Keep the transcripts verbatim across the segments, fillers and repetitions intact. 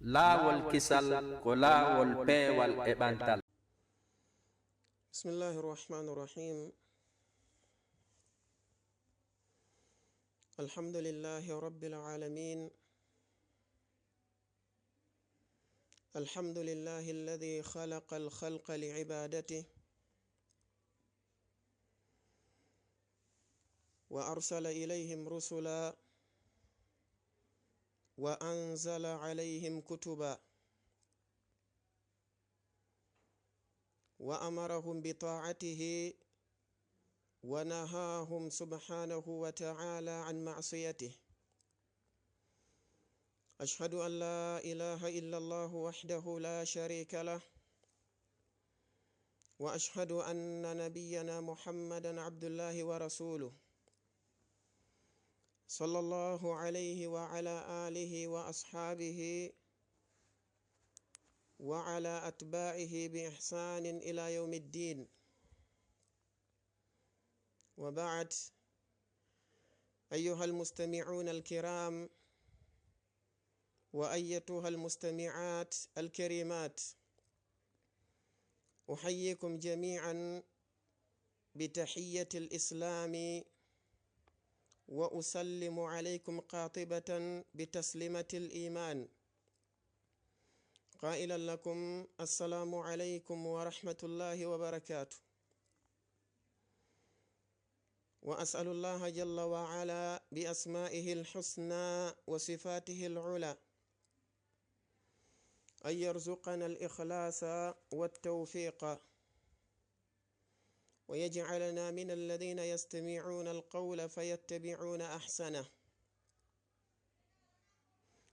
Laawol kisal ko laawol peewal e ɓantal. بسم الله الرحمن الرحيم. الحمد لله رب العالمين. الحمد لله الذي خلق الخلق لعبادته وأرسل إليهم رسلا وأنزل عليهم كتبا وأمرهم بطاعته ونهاهم سبحانه وتعالى عن معصيته. أشهد أن لا إله إلا الله وحده لا شريك له، وأشهد أن نبينا محمدا عبد الله ورسوله، صلى الله عليه وعلى آله وأصحابه وعلى أتباعه بإحسان إلى يوم الدين. وبعد، أيها المستمعون الكرام، وأيتها المستمعات الكريمات، أحييكم جميعا بتحية الإسلام، وأسلم عليكم قاطبة بتسليمة الإيمان، قائلا لكم: السلام عليكم ورحمة الله وبركاته. وأسأل الله جل وعلا بأسمائه الحسنى وصفاته العلى أن يرزقنا الإخلاص والتوفيق، ويجعلنا من الذين يستمعون القول فيتبعون أحسنه.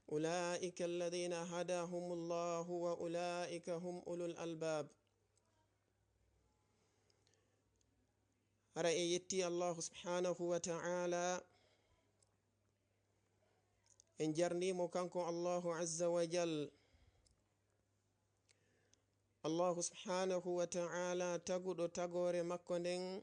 أولئك الذين هداهم الله وأولئك هم أولو الألباب. Hara en yetti Allahu subhanahu wa ta'ala, en jarnimo kanko Allahu azza wa jal. Allahu subhanahu wa ta'ala taguɗo tagoore makko nden,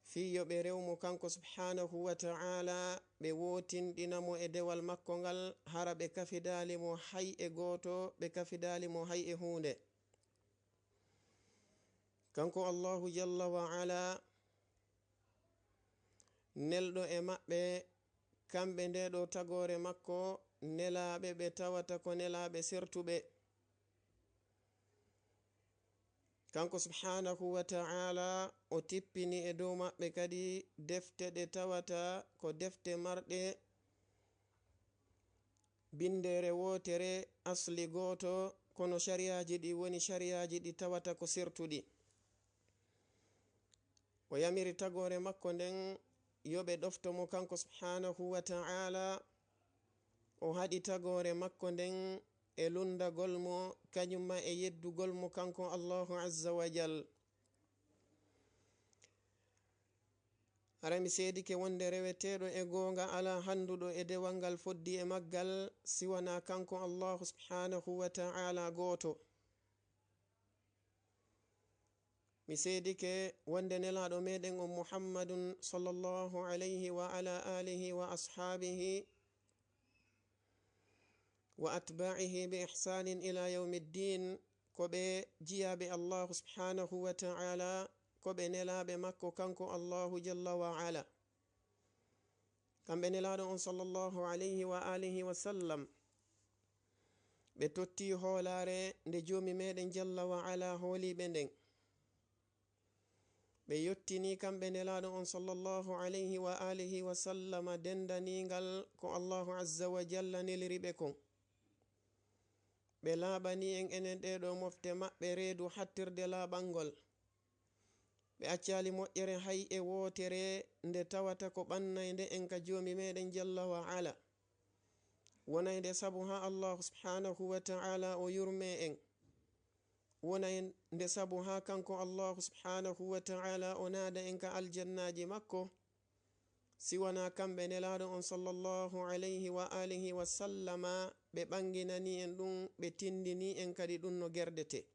fii yo ɓe rew mo kanko subhanahu wa ta'ala, ɓe wootinɗina mo e dewal makko ngal, hara ɓe kafidaali mo hay e gooto, ɓe kafidaali mo hay e huunde. Kanko Allahu jalla wa ala, nelɗo e maɓɓe, kamɓe nde ɗo tagoore makko, nelaaɓe ɓe tawata ko nelaaɓe sertuɓe. Kanko subhanahu wa ta'ala, o tippini e dow maɓɓe kadi defte ɗe tawata ko defte marɗe binndere wootere, asli gooto, kono shariyaaji ɗi woni shariyaaji ɗi tawata ko sertuɗi. O yamiri tagoore makko nden yo ɓe ɗofto mo kanko subhanahu wa ta'ala. O haɗi tagoore makko nden e lunndagol mo, kañumma e yeddugol mo kanko Allahu azza wa jal. Hara mi seedike wonde reweteeɗo e goonga alaa hannduɗo e dewal ngal foddi e maggal, si wanaa kanko Allahu subhanahu wa ta'ala gooto. Mi seedike wonde nelaaɗo meɗen on Muhammadun sallallahu alayhi wa ala alihi wa ashabihi wa atba'ihi bi ihsanin ila yawmiddin, ko ɓe jiyaaɓe Allahu subhanahu wa ta'ala, ko ɓe nelaaɓe makko kanko Allahu jalla wa ala. Kamɓe nelaaɗo on sallallahu alayhi wa alihi wa sallam, ɓe totti hoolaare nde Joomi meɗen jalla wa ala hooliɓe nden. Ɓe yottini kamɓe nelaaɗo on sallallahu alayhi wa alihi wa sallama dendaningal ko Allahu azza wa jalla neliri ɓe kon. Ɓe laaɓani en enen ɗee ɗoo mofte maɓɓe reedu hattirde laaɓangol. Ɓe accaali moƴƴere hay e wootere nde tawata ko ɓannaynde en ka Joomi meɗen jalla wa ala. Wonaynde sabu haa Allahu subhanahu wa ta'ala o yurme en. Wonaynde sabu haa kanko Allahu subhanahu wa ta'ala o naada en ka aljannaaji makko. Si wanaa kamɓe nelaaɗo on sallallahu alayhi wa alihi wa sallama, ɓe ɓanginani en ɗum, ɓe tindini en kadi ɗum no gerdete.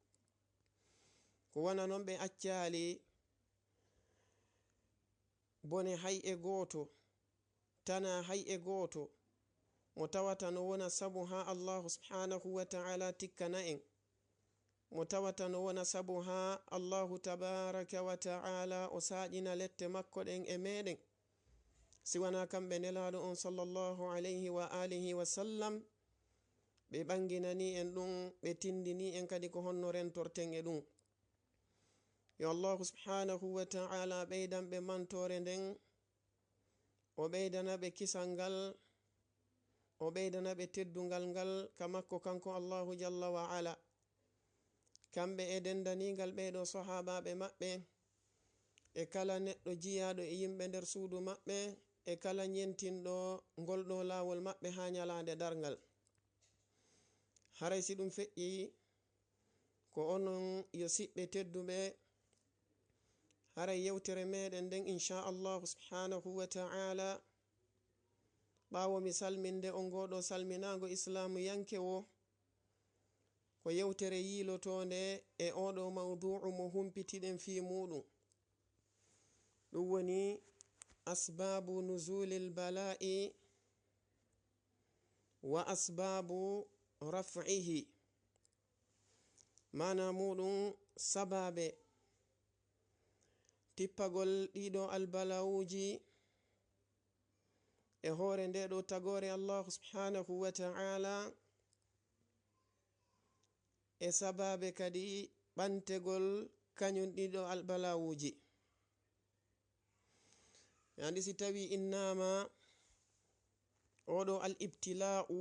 Ko wona non ɓe accaali bone hay e gooto, tana hay e gooto, mo tawata no wona sabu haa Allahu subhaanahu wa ta'ala tikkana en, mo tawata no wona sabu haa Allahu tabaaraka wa ta'ala o saaƴina lette makko ɗen e meɗen, si wanaa kamɓe Nelaaɗo on sallallahu alayhi wa alihi wa sallam, ɓe ɓanginanii en ɗum, ɓe tindinii en kadi ko honno rentorten e ɗum. Yo Allahu subhaanahu wa ta'ala ɓeydan ɓe mantoore nden, o ɓeydana ɓe kisal ngal, o ɓeydana ɓe teddungal ngal ka makko kanko Allahu jalla wa ala. Kamɓe e dendaniigal ɓee ɗoo sahaabaaɓe maɓɓe, e kala neɗɗo jiyaaɗo e yimɓe nder suudu maɓɓe, e kala ñentinɗo ngol ɗoo laawol maɓɓe haa ñalaande darngal. Haray si ɗum feƴƴii, ko onon yo siɓɓe tedduɓe, haray yewtere meɗen nden, insha Allahu subhaanahu wa ta'ala, ɓaawo mi salminde on ngoo ɗoo salminaango islaamuyanke woo, ko yewtere yiilotoonde e oo ɗoo mawduu'u mo humpitiɗen fii muuɗum. Ɗum woni asbaabu nuzuulil balaa'i wa asbaabu raf'ihi. Maanaa muuɗum, sabaabe tippagol ɗii ɗoo albalaawuuji e hoore ndee ɗoo tagoore Allahu subhaanahu wa ta'ala, e sabaabe kadi ɓantegol kañum ɗii ɗoo albalaawuuji. Yandi si tawi innaama oo ɗoo al ibtilaa'u,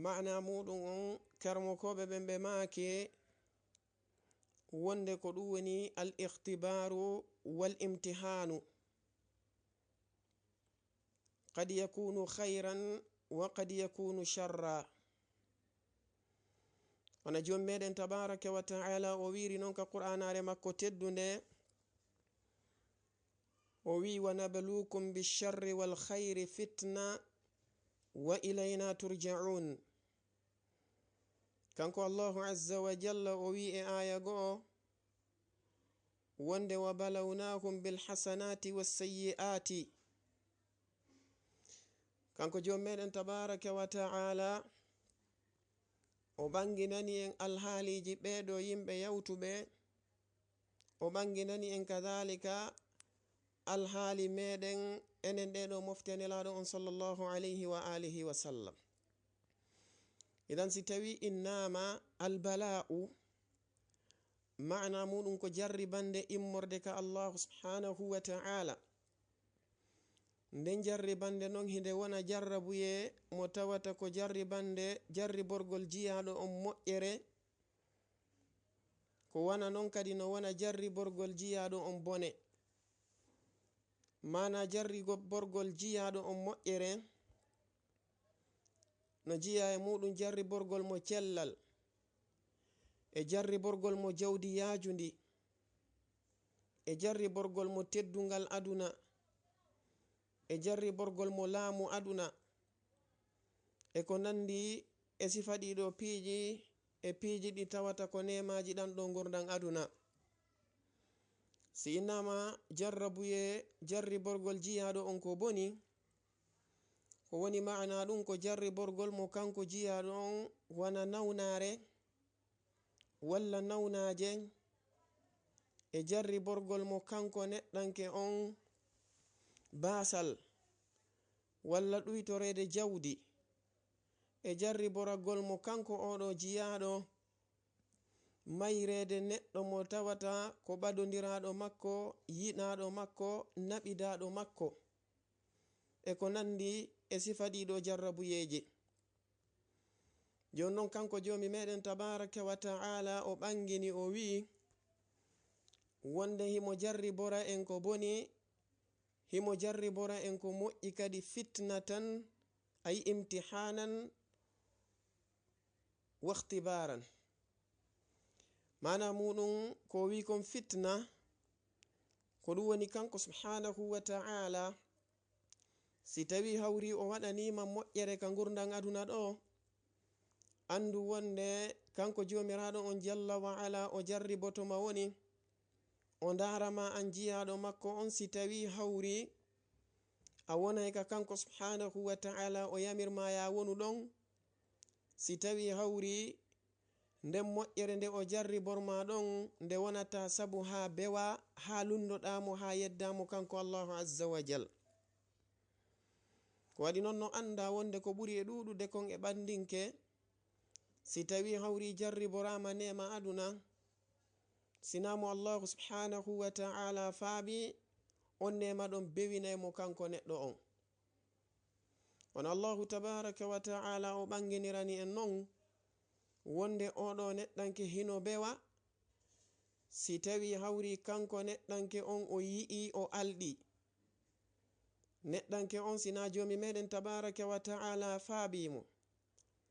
maanaa muuɗum on, karmokooɓe ɓen ɓe maake wonde ko ɗum woni al ikhtibaaru wal imtihaanu. Qad yakunu khayran wa qad yakunu sharra. Wano Joomi meɗen tabaaraka wa ta'ala o wiiri non ka Qur'aanaare makko teddunde, o wi'i, "Wa nabluukum bish-sharri wal khayri fitna wa ilayna turja'un." Kanko Allahu azza wa jalla o wi'i e aaya go'o wonde, "Wa balawnahum bil hasanati was sayyi'ati." Kanko Joomi meɗen tabaaraka wa ta'ala o ɓanginani en alhaaliiji ɓee ɗoo yimɓe yawtuɓe, o ɓanginani en kadaalika alhaali meɗen enen ɗee ɗoo mofte Nelaaɗo on sallallahu alayhi wa alihi wa sallam. Idan si tawi innaama albalaa'u, maanaa muuɗum ko jarribande immorde ka Allahu subhaanahu wa ta'ala. Nden jarribande non hinde wona jarrabuyee mo tawata ko jarribande jarriborgol jiyaaɗo on moƴƴere, ko wona non kadi no wona jarriborgol jiyaaɗo on bone. Maanaa jarriborgol jiyaaɗo on moƴƴere no jeyaa e muuɗum jarriborgol mo cellal, e jarriborgol mo jawdi yaajundi, e jarriborgol mo teddungal aduna, e jarriborgol mo laamu aduna, e ko nanndi e sifa ɗii ɗoo piiji, e piiji ɗi tawata ko neemaaji ɗan ɗoo ngurndan aduna. Si innaama jarrabuyee jarriborgol jiyaaɗo on ko boni, ko woni maanaa ɗum ko jarriborgol mo kanko jiyaaɗo on wona nawnaare walla nawnaaje, e jarriborgol mo kanko neɗɗanke on baasal walla ɗuytoreede jawdi, e jarriboragol mo kanko oo ɗoo jiyaaɗo mayreede neɗɗo mo tawata ko ɓadondiraaɗo makko, yiɗaaɗo makko, naɓidaaɗo makko, e ko nanndi e sifa ɗii ɗoo jarrabuyeeji. Jooni non, kanko Joomi meɗen tabaaraka wa ta'ala o ɓangini, o wi'i wonde himo jarribora en ko boni, himo jarribora en ko moƴƴi kadi, fitnatan, ay imtihaanan wa ikhtibaaran. Maanaa muuɗum ko o wi'i kon fitna, ko ɗum woni kanko subhaanahu wa ta'ala, si tawii hawri o waɗanii ma moƴƴere ka ngurndan aduna ɗoo, anndu wonde kanko Joomiraaɗo on jalla wa ala o jarriboto ma woni, o ndaara ma an jiyaaɗo makko on, si tawii hawri A wonay ka kanko subhanahu wa ta'ala o yamir ma ya wonu ɗon. Si tawi hawri nden moƴƴere nde o jarribor ma ɗon, nde wonata sabu haa bewa, haa lundoɗaa mo, haa yeddaa mo kanko Allahu azza wa jal. Ko waɗi non no annda wonde ko ɓuri e ɗuuɗude kon e ɓandinke, si tawi hawri jarriboraama neema aduna, sinaa mo Allahu subhanahu wa ta'ala faabi, on neema ɗon bewinay mo kanko neɗɗo on. Kono Allahu tabaraka wa ta'ala o ɓanginirani en non wonde oɗo neɗɗanke hino bewa, si tawi hawri kanko neɗɗanke on o yi'i o alɗi. Neɗɗanke on sinaa joomi meɗen tabaraka wa ta'ala faabi mo.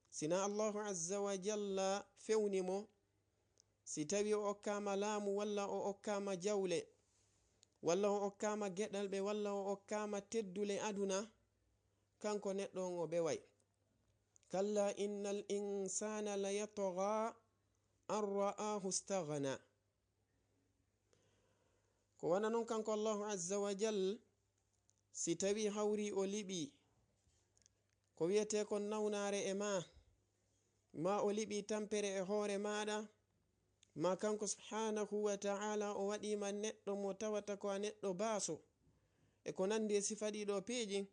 Sinaa Allahu azza wa jalla fewni mo. Si tawi o okkaama laamu, walla o okkaama jawle, walla o okkaama geɗalɓe, walla o okkaama teddule aduna, kanko neɗɗo on o beway. Kalla innal insana la yatgha an ra'ahu istaghna. Ko wana non kanko Allahu azza wa jal, si tawi hawri o liɓi, ko wiyetee kon nawnaare e ma, ma o liɓi tampere e hoore maaɗa, ma kanko subhanahu wa ta'ala o waɗima neɗɗo mo tawata ko a neɗɗo baaso, e ko nandi e sifa ɗiɗo piiji,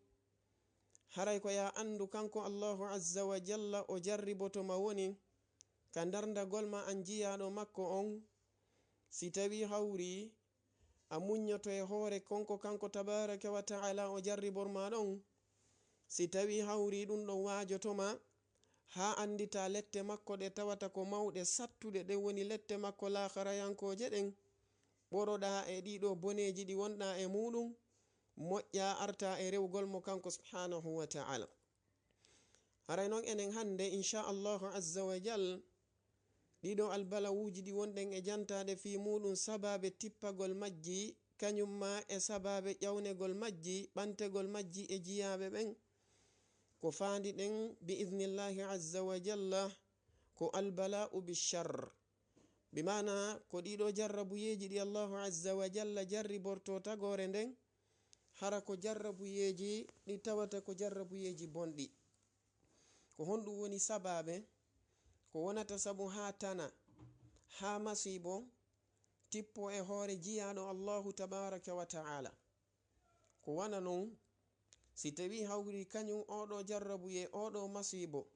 haray ko ya andu kanko Allahu azza wa jalla o jarriboto ma woni ka ndardagol ma an jiyaaɗo makko on, si tawi hawri a muññoto e hoore kon ko kanko tabaraka wa ta'ala o jarribor ma ɗon. Si tawi hawri ɗum ɗon waajoto ma, haa anndita lette makko ɗe tawata ko mawɗe sattuɗe, ɗen woni lette makko laakharayankooje ɗen, ɓoroɗa e ɗiɗo boneeji ɗi wonɗa e muɗum, moƴƴa arta e rewgol mo kanko subhanahu wa ta'ala. Haray non enen hannde, insha Allahu azza wa jal, ɗiɗo albalawuuji ɗi wonɗen e jantaade fii muuɗum sabaabe tippagol majji, kañum ma e sabaabe ƴawnegol majji, ɓantegol majji e jiyaaɓe ɓen, ko faandi ɗen bi idnillahi azza wa jalla, ko albala'u bishar. Bi maana, ko ɗiɗo jarrabuyeeji ɗi Allahu azza wa jalla jarriborto tagoore nden, hara ko jarrabuyeeji ɗi tawata ko jarrabuyeeji bonɗi. Ko honɗum woni sabaabe? Ko wonata sabu haa tana, haa masiibo tippo e hoore jiyaaɗo Allahu tabaraka wa ta'ala. Ko wana non, si tawi hawri kañum oɗo jarrabuye, oɗo masiibo,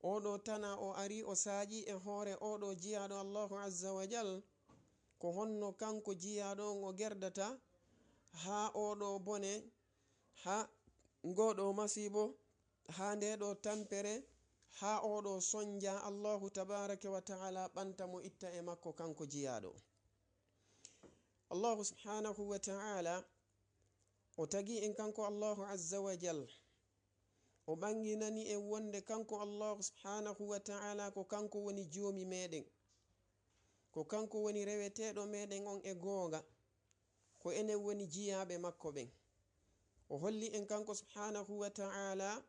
oɗo tana o ari o saaƴi e hoore oɗo jiyaaɗo Allahu azza wa jal, ko honno kanko jiyaaɗo on o gerdata haa oɗo bone, haa ngoɗo masiibo, haa nde ɗo tampere, haa oɗo sonja Allahu tabaraka wa ta'ala ɓanta mo itta e makko kanko jiyaaɗo. Allahu subhanahu wa ta'ala o tagi en kanko Allahu azza wa jal. O ɓanginani en wonde kanko Allahu subhanahu wa ta'ala ko kanko woni joomi meɗen. Ko kanko woni reweteeɗo meɗen on e goonga. Ko enen woni jiyaaɓe makko ɓen. O holli en kanko subhanahu wa ta'ala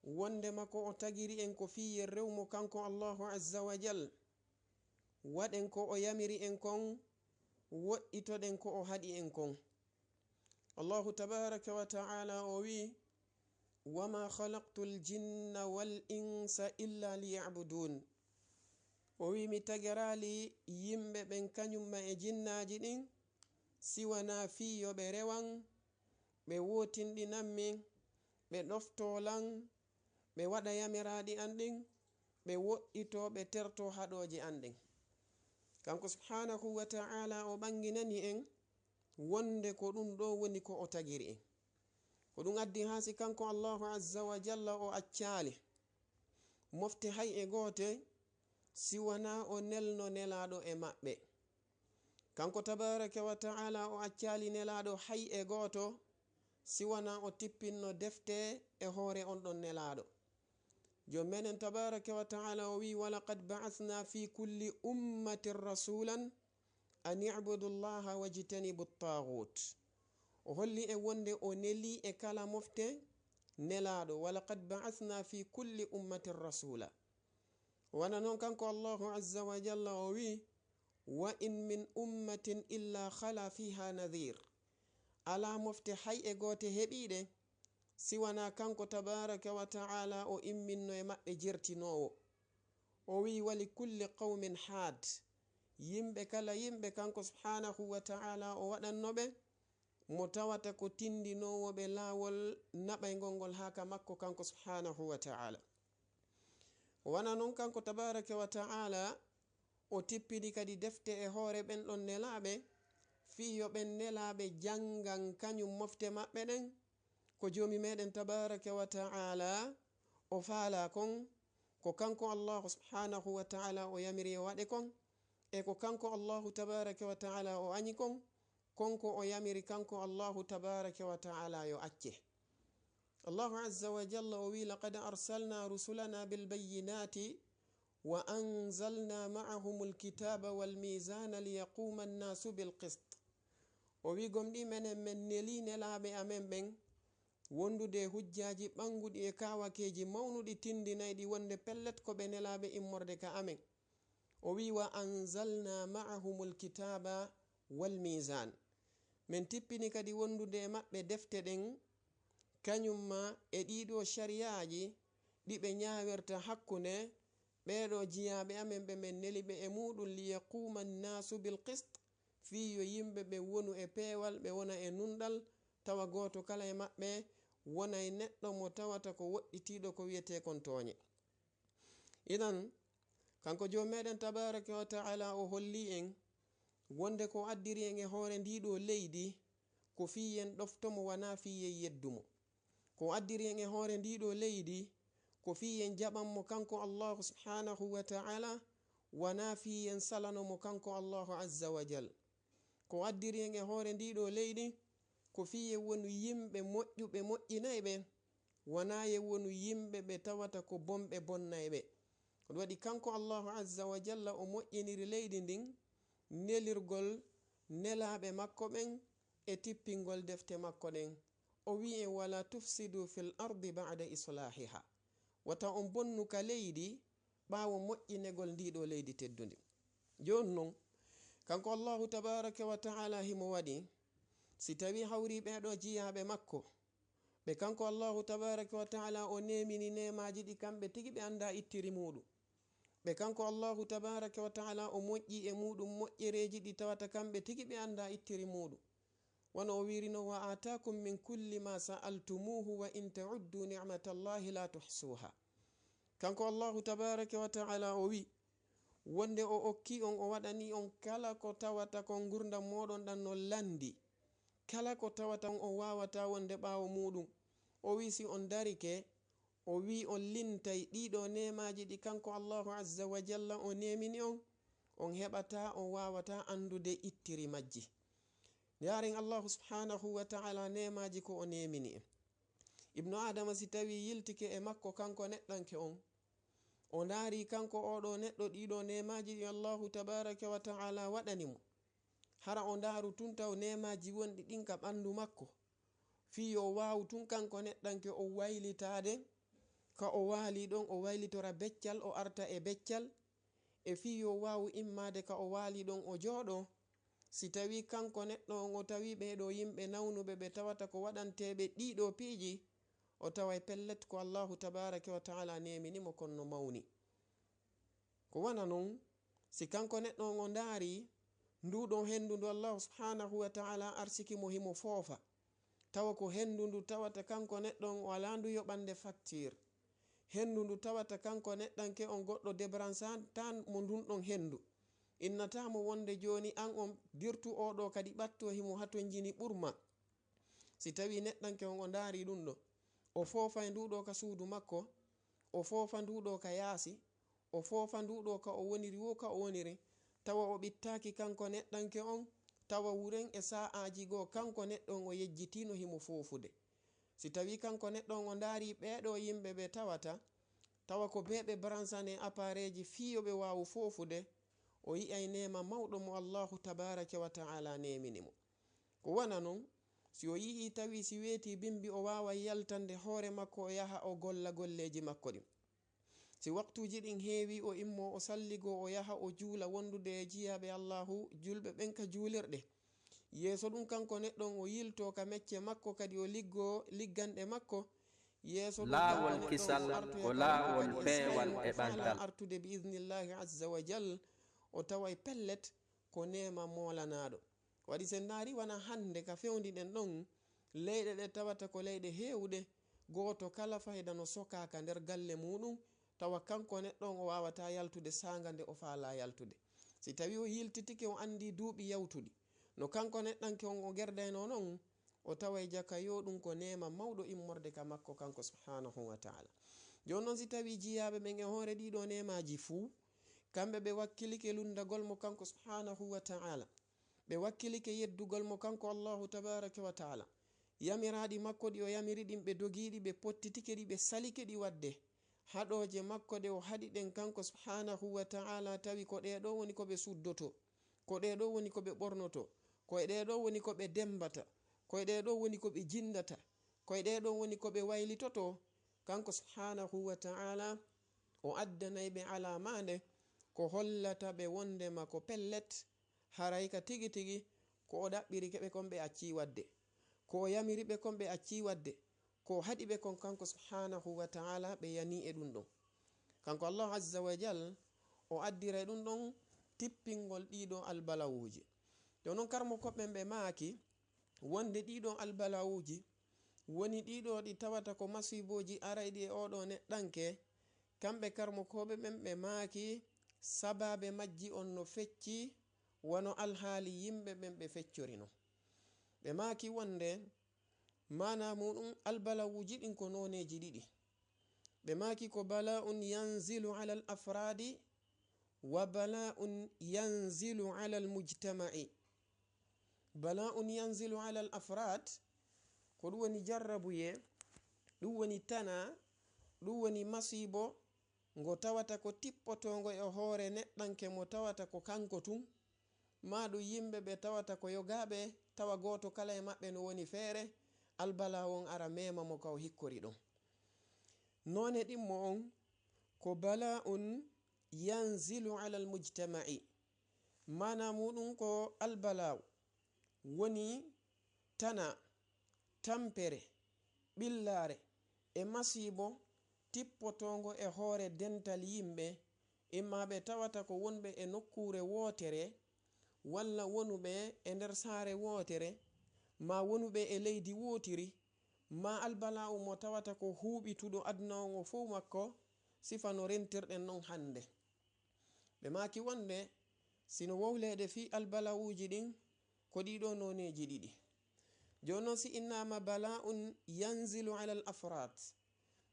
wonde ma ko o tagiri en ko fii yen rew mo kanko Allahu azza wa jal. Waɗen ko o yamiri en kon, woɗɗitoɗen ko o haɗi en kon. Allahu tabaraka wa ta'ala o wi, "Wama khalaqtul jinna wal insa illa liya'budun." O wi, "Mi tagiraali yimɓe ɓen kañum ma e jinnaaji ɗin, si wanaa fii yo ɓe rewan, ɓe wootinɗinan mi, ɓe ɗoftoo lan, ɓe waɗa yamiraaɗi an ɗin, ɓe woɗɗitoo, ɓe tertoo haɗooji an ɗin." Kanko subhanahu wa ta'ala o ɓanginani en wonde ko ɗum ɗo woni ko o tagiri en. Ko ɗum addi haa si kanko Allahu azza wa jalla o accaali mofte hay e goote, si wanaa o nelno nelaaɗo e maɓɓe. Kanko tabaraka wa ta'ala o accaali nelaaɗo hay e gooto, si wanaa o tippinno defte e hoore on ɗon nelaaɗo. Joom meɗen tabaraka wa ta'ala o wi, "Walaqad ba'athna fi kulli ummatin rasulan an i'budu llaha wajtanibu ttaaghut." O holli en wonde o neli e kala mofte nelaaɗo, "Walaqad ba'athna fi kulli ummatin rasula." Wano non kanko Allahu azza wa jalla o wi, "Wa in min ummatin illa khala fiha nadhir." alaa mofte hay e goote heɓiiɗe, si wanaa kanko tabaaraka wa ta'ala o imminno e maɓɓe jertinoowo. O wi'i, "Wa li kulli qawmin haad." Yimɓe kala yimɓe kanko subhaanahu wa ta'ala o waɗanno ɓe, mo tawata ko tindinoowo ɓe laawol naɓaygol ngol haa ka makko kanko subhaanahu wa ta'ala. Wana non kanko tabaaraka wa ta'ala, o tippini kadi defte e hoore ɓen ɗon nelaaɓe, fii yo ɓen nelaaɓe janngan kañum mofte maɓɓe ɗen, ko Joomi meɗen tabaaraka wa ta'ala o faalaa kon, ko kanko Allahu subhaanahu wa ta'ala o yamiri o waɗe kon, e ko kanko Allahu tabaaraka wa ta'ala o añi kon, kon ko o yamiri kanko Allahu tabaaraka wa ta'ala yo acce. Allahu azza wa jalla o wi'i, "Laqad arsalna rusulana bil bayyinati wa anzalna ma'ahumul kitaba wal mizana liyaquman nasu bil qist." O wi'i, "Gomɗii menen men nelii nelaaɓe amen ɓen, wondude e hujjaaji ɓannguɗi e kaawakeeji mawnuɗi tindinayɗi wonde pellet ko ɓe nelaaɓe immorde ka amen." O wi'i, "Wa anzalna ma'ahumul kitaba wal mizan." Men tippini kadi wondude e maɓɓe defte ɗen, kañum ma e ɗiɗo shariyaaji ɗi ɓe ñaawirta hakkunde ɓeeɗo jiyaaɓe amen ɓe men neli ɓe e muɗum, "Liyaquma annasu bil qist", fii yo yimɓe ɓe wonu e peewal, ɓe wona e nunɗal, tawa gooto kala e maɓɓe wonay neɗɗo mo tawata ko woɗɗitiiɗo ko wiyetee kon tooñe. Idan, kanko Joomi meɗen tabaaraka wa ta'ala o holli en wonde ko addiri en e hoore ndiɗo leydi ko fii yen ɗofto mo, wanaa fii yen yeddu mo. Ko addiri en e hoore ndiɗo leydi ko fii yen jaɓan mo kanko Allahu subhaanahu wa ta'ala, wanaa fii yen salano mo kanko Allahu azza wa jal. Ko addiri en e hoore ndiɗo leydi ko fii yen wonu yimɓe moƴƴuɓe moƴƴinayɓe, wanaa yen wonu yimɓe ɓe tawata ko bonɓe bonnayɓe. Ko ɗum waɗi kanko Allahu azza wa jalla o moƴƴiniri leydi ndin nelirgol nelaaɓe makko ɓen e tippingol defte makko ɗen. O wi'i en, "Wala tufsidu fil ardi ba'da islahiha." Wata on bonnu ka leydi ɓaawo moƴƴinegol ndiɗo leydi teddundi. Jooni non, kanko Allahu tabaaraka wa ta'ala himo waɗi, si tawii hawri ɓeeɗo jiyaaɓe makko, ɓe kanko Allahu tabaaraka wa ta'ala o neemini neemaaji ɗi kamɓe tigi ɓe anndaa ittiri muuɗum. Ɓe kanko Allahu tabaaraka wa ta'ala o moƴƴi e muuɗum moƴƴereeji ɗi tawata kamɓe tigi ɓe anndaa ittiri muuɗum. Wano o wiirino, "Wa aataakum min kulli ma sa'altumuhu wa in ta'uddu ni'matallahi la tuhsuha." Kanko Allahu tabaaraka wa ta'ala o wi, wonde o okki on, o waɗani on kala ko tawata kon ngurndan mooɗon ɗan no lanndi, kala ko tawata on, on waawata wonde ɓaawo muuɗum. O wi, si on darike, o wi on lintay ɗiɗo neemaaji ɗi kanko Allahu azza wa jalla o neemini on, on heɓata, on waawata anndude ittiri majji. Ndaaren Allahu subhaanahu wa ta'ala neemaaji ko o neemini en. Ibnu Aadama si tawii yiltike e makko kanko neɗɗanke on, o ndaari kanko oo ɗoo neɗɗo ɗiɗo neemaaji ɗi Allahu tabaaraka wa ta'ala waɗani mo. Hara o ndaaru tun taw neemaaji wonɗi ɗin ka ɓanndu makko, fii yo waawu tun kanko neɗɗanke o waylitaade, ka o waali ɗon o waylitora beccal, o arta e beccal, e fii yo waawu immaade ka o waali ɗon o jooɗoo. Si tawii kanko neɗɗo on o tawii ɓee ɗoo yimɓe nawnuɓe ɓe tawata ko waɗanteeɓe ɗii ɗoo piiji, o taway pellet ko Allahu tabaaraka wa ta'ala neemini mo kon no mawni. Ko wano non, si kanko neɗɗo on o ndaari nduu ɗoo henndu ndu Allahu subhaanahu wa ta'ala arsiki mo himo foofa, tawa ko henndu ndu tawata kanko neɗɗo on o alaa ndu yoɓande facture. Henndu ndu tawata kanko neɗɗanke on goɗɗo débranchata mo ndun ɗon henndu. Innata mo wonde jooni an on dirtu oo ɗoo kadi ɓatto himo hatonjini ɓurma. Si tawii neɗɗanke on o ndaari ɗum ɗoo, o foofay nduu ɗoo ka suudu makko, o foofa nduu ɗoo ka yaasi, o foofa nduu ɗoo ka o woniri woo ka o woniri, tawa o ɓittaaki kanko neɗɗanke on, tawa wuren e saa'aaji goo kanko neɗɗo on o yejjitiino himo foofude. Si tawii kanko neɗɗo on o ndaari ɓee ɗoo yimɓe ɓe tawata, tawa ko ɓee ɓe branchane appareilji fii yo ɓe waawu foofude, o yi'ay neema mawɗo mo Allahu tabaaraka wa ta'ala neemini mo. Ko wano non, si o yi'ii tawi si weetii bimbi o waaway yaltande hoore makko o yaha o golla golleeji makko ɗin. Si waktuuji ɗin heewii o immoo o salligoo o yaha o juula wondude e jiyaaɓe Allaahu julɓe ɓen ka juulirɗe. Yeeso ɗum, kanko neɗɗo on, o yiltoo ka mecce makko, kadi o liggoo ligganɗe makko. Yeeso ɗum, kanko neɗɗo on, o artoya ka laawol kisal, ko laawol peewal e ɓantal. Artude bi idnillahi azza wa jal, o taway pellet ko neema moolanaaɗo. Waɗi sen ndaari, wona hannde ka fewndi ɗen ɗon, leyɗe ɗe tawata ko leyɗe heewuɗe, gooto kala fayda no sokaa ka nder galle muuɗum, tawa kanko neɗɗo on o waawataa yaltude saanga nde o faalaa yaltude. Si tawii o yiltitike, o anndii duuɓi yawtuɗi, no kanko neɗɗanke on o gerdaynoo non, o taway jaka yo ɗum ko neema mawɗo immorde ka makko kanko subhaanahu wa ta'ala. Jooni non, si tawii jiyaaɓe ɓen e hoore ɗii ɗoo neemaaji fuu, kamɓe ɓe wakkilike lunndagol mo kanko subhaanahu wa ta'ala, ɓe wakkilike yeddugol mo kanko Allahu tabaaraka wa ta'ala, yamiraaɗi makko ɗi o yamiri ɗin, ɓe dogii ɗi, ɓe pottitike ɗi, ɓe salike ɗi waɗde haɗooje makko ɗe o haɗi ɗen kanko subhaanahu wa ta'ala, tawi ko ɗee ɗoo woni ko ɓe suddotoo, ko ɗee ɗoo woni ko ɓe ɓornotoo, ko e ɗee ɗoo woni ko ɓe demmbata, ko e ɗee ɗoo woni ko ɓe jinndata, ko e ɗee ɗoo woni ko ɓe waylitotoo, kanko subhaanahu wa ta'ala o addanay ɓe alaamaande ko hollata ɓe wonndema ko pellet, haray ka tigi tigi ko o ɗaɓɓirike ɓe kon ɓe accii waɗde, ko o yamiri ɓe kon ɓe accii waɗde, ko o haɗi ɓe kon kanko subhaanahu wa ta'ala ɓe yanii e ɗum ɗon. Kanko Allahu azza wa jal o addiray ɗum ɗon tippingol ɗii ɗoo albalawuuji. Jooni non, karmokooɓe ɓen ɓe maaki wonde ɗii ɗoo albalawuuji woni ɗii ɗoo ɗi tawata ko masiibooji arayɗi e oo ɗoo neɗɗanke. Kamɓe karmokooɓe ɓen ɓe maaki sabaabe majji on no fecci wano alhaali yimɓe ɓen ɓe feccori non. Ɓe maaki wonde maanaa muuɗum albalawuuji ɗin ko nooneeji ɗiɗi. Ɓe maaki ko bala'un yanzilu alal afraadi wa bala'un yanzilu alal mujtama'i. Bala'un yanzilu alal afraad, ko ɗum woni jarrabuyee, ɗum woni tanaa, ɗum woni masiibo ngo tawata ko tippotoongo e hoore neɗɗanke mo tawata ko kanko tun, maa ɗum yimɓe ɓe tawata ko yogaaɓe, tawa gooto kala e maɓɓe no woni feere, albalaa on ara meema mo ka o hikkori ɗon. Noone ɗimmo on ko bala'un yanzilu alal mujtama'i. Maanaa muuɗum ko albalaaw woni tanaa, tampere, ɓillaare e masiibo tippotoongo e hoore dental yimɓe, immaa ɓe tawata ko wonɓe e nokkuure wootere, walla wonuɓe e nder saare wootere, maa wonuɓe e leydi wootiri, maa albalaaw mo tawata ko huuɓituɗo aduna on o fow makko, sifa no rentirɗen non hannde. Ɓe maaki wonde, si no wowleede fii albalawuuji ɗin, ko ɗii ɗoo nooneeji ɗiɗi. Jooni non, si innaama bala'un yanzilu alal afraad,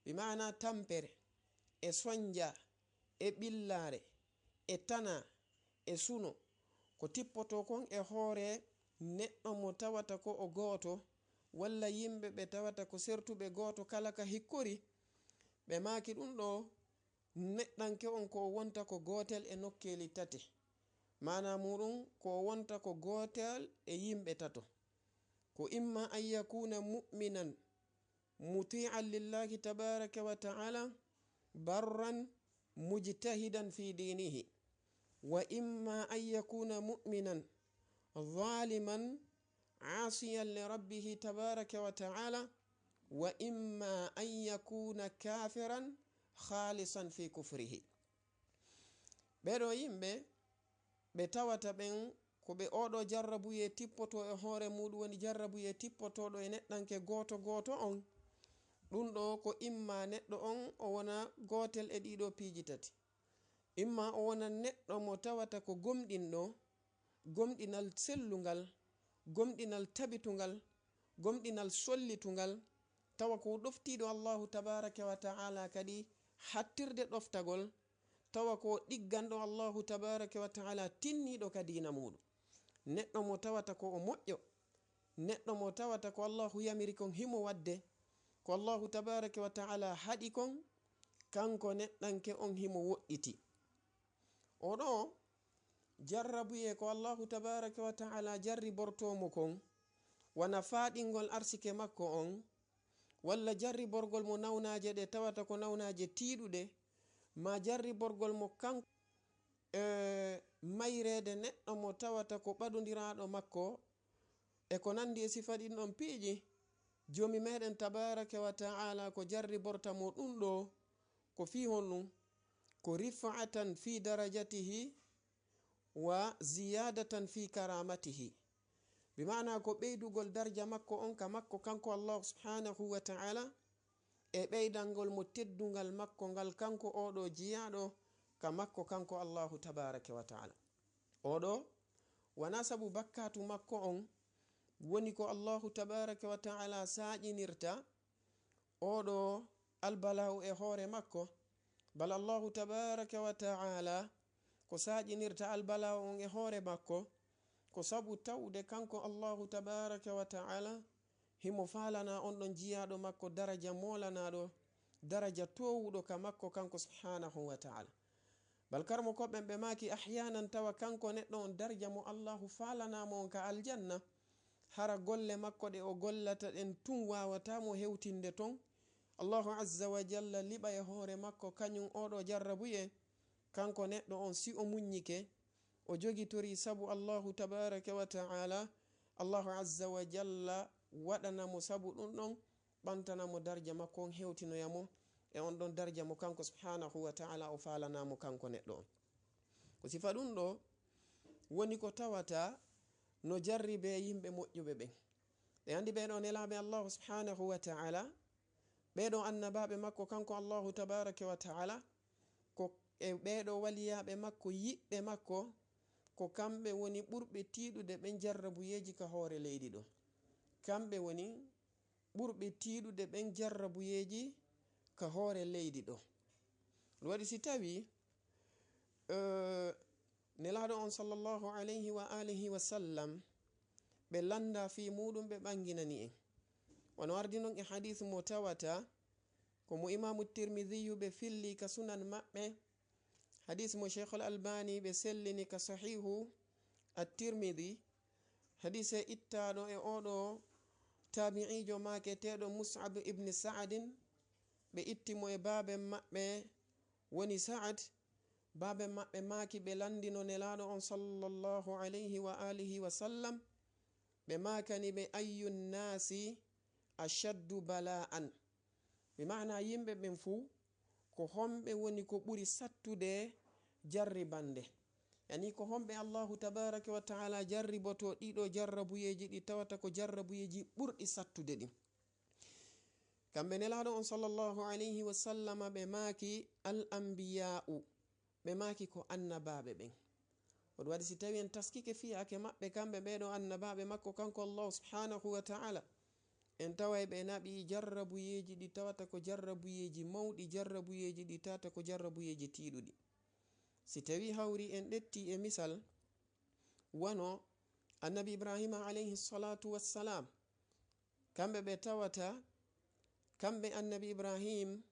bi maanaa tampere, e sonja, e ɓillaare, e tanaa, e suno, ko tippotoo kon e hoore neɗɗo mo tawata ko o gooto, walla yimɓe ɓe tawata ko sertuɓe gooto kala ka hikkori, ɓe maaki ɗum ɗoo, neɗɗanke on ko o wonta ko gootel e nokkeeli tati. Maanaa muuɗum ko o wonta ko gootel e yimɓe tato. Ko imma an yakuna mu'minan muti'an lillahi tabaraka wa ta'ala barran mujtahidan fi dinihi. Wa imma an yakuna mu'minan zaliman asiyan li rabbihi tabaraka wa ta'ala. Wa imma an yakuna kafiran khalisan fi kufrihi. Ɓee ɗoo yimɓe ɓe tawata ɓen ko ɓe oo ɗoo jarrabuyee tippotoo e hoore muuɗum, woni jarrabuyee tippotooɗo e neɗɗanke gooto gooto on. Ɗum ɗoo ko imma neɗɗo on o wona gootel e ɗii ɗoo piiji tati. Imma o wona neɗɗo mo tawata ko gomɗinɗo, gomɗinal sellungal, gomɗinal tabitungal, gomɗinal sollitungal, tawa ko ɗoftiiɗo Allahu tabaraka wa ta'ala kadi hattirde ɗoftagol, tawa ko ɗigganɗo Allahu tabaraka wa ta'ala tinniiɗo ka diina muuɗum. Neɗɗo mo tawata ko o moƴƴo, neɗɗo mo tawata ko Allahu yamiri kon himo waɗde, ko Allahu tabaraka wa ta'ala haɗi kon, kanko neɗɗanke on himo woɗɗiti. Oo ɗoo jarrabuyee ko Allahu tabaraka wa ta'ala jarribortoo mo kon, wona faaɗingol arsike makko on, walla jarriborgol mo nawnaaje ɗe tawata ko nawnaaje tiiɗuɗe, maa jarriborgol mo kanko e mayreede neɗɗo mo tawata ko ɓadondiraaɗo makko, E ko nanndi e sifa ɗin ɗon piiji, Joomi meɗen tabaaraka wa ta'ala ko jarriborta mo ɗun ɗoo, ko fii honɗun? Ko rif'atan fi darajatihi wa ziyadatan fi karamatihi. Bi ma'ana ko ɓeydugol darja makko on ka makko kanko Allahu subhanahu wa ta'ala, e ɓeydangol mo teddungal makko ngal kanko oo ɗoo jiyaaɗo ka makko kanko Allahu tabaaraka wa ta'ala. Oo ɗoo wanaa sabu bakkaatu makko on woni ko Allahu tabaaraka wa ta'ala saaƴinirta oo ɗoo albala'u e hoore makko, bal Allahu tabaaraka wa ta'ala ko saaƴinirta albala'u on e hoore makko, ko sabu tawde kanko Allahu tabaaraka wa ta'ala himo faalanaa on ɗon jiyaaɗo makko daraja moolanaaɗo, daraja toowuɗo ka makko kanko subhanahu wa ta'ala. Bal karamokooɓe ɓen ɓe maaki, ahyaanan tawa kanko neɗɗo on darja mo Allahu faalanaa mo on ka aljanna, hara golle makko ɗe o gollata ɗen tun waawataa mo hewtinde ton. Allahu azza wa jalla liɓa e hoore makko kañun oo ɗoo jarrabuyee, kanko neɗɗo on si o muññike, o jogitorii sabu Allahu tabaaraka wa ta'ala, Allahu azza wa jalla waɗana mo sabu ɗun ɗon, ɓantana mo darja makko on, hewtinoya mo e on ɗon darja mo kanko subhanahu wa ta'ala o faalanaa mo kanko neɗɗo on. Ko sifa ɗun ɗoo woni ko tawata no jarribee yimɓe moƴƴuɓe ɓen. Ɓe anndi ɓee ɗoo nelaaɓe Allahu subhanahu wa ta'ala, ɓee ɗoo annabaaɓe makko kanko Allahu tabaaraka wa ta'ala, ko e ɓee ɗoo waliyaaɓe makko, yiɓɓe makko, ko kamɓe woni ɓurɓe tiiɗude ɓen jarrabuyeeji ka hoore leydi ɗoo. Kamɓe woni ɓurɓe tiiɗude ɓen jarrabuyeeji ka hoore leydi ɗoo. Ɗun waɗi si tawii, eh, Nelaaɗo on sallallahu alayhi wa alihi wa sallam, ɓe lannda fii muuɗum, ɓe ɓanginani en. Wano ardi non e hadiis mo tawata ko mo Imaamu Tirmidhiyu ɓe filli ka Sunan maɓɓe, hadiis mo Sheikhul Albani ɓe sellini ka Sahihu At-Tirmidhi, hadiise ittaaɗo e oo ɗoo taabi'iijo maaketeeɗo Mus'ab ibn Sa'adin, ɓe itti mo e baaben maɓɓe woni Sa'ad, baaben maɓɓe maaki ɓe lanndino Nelaaɗo on sallallahu alayhi wa alihi wa sallam, ɓe maakani ɓe, "Ayyu nnaasi ashaddu bala'an?" Bi ma'ana yimɓe ɓen fuu, ko homɓe woni ko ɓuri sattude jarribande? Yani ko homɓe Allahu tabaaraka wa ta'ala jarriboto ɗiɗo jarrabuyeeji ɗi tawata ko jarrabuyeeji ɓurɗi sattude ɗin? Kamɓe Nelaaɗo on sallallahu alayhi wa sallama ɓe maaki, "Al anbiya'u." Ɓe maaki ko annabaaɓe ɓen. Ko ɗum waɗi si tawi en taskike fiyaake maɓɓe, kamɓe ɓee ɗoo annabaaɓe makko, kanko Allahu subhanahu wa ta'ala, en taway ɓe naɓi jarrabuyeeji ɗi tawata ko jarrabuyeeji mawɗi, jarrabuyeeji ɗi tawata ko jarrabuyeeji tiiɗuɗi. Si tawi hawri en ɗetti e misal, wano annabi Ibrahima alayhi salatu wassalam, kamɓe ɓe tawata, kamɓe annabi Ibrahim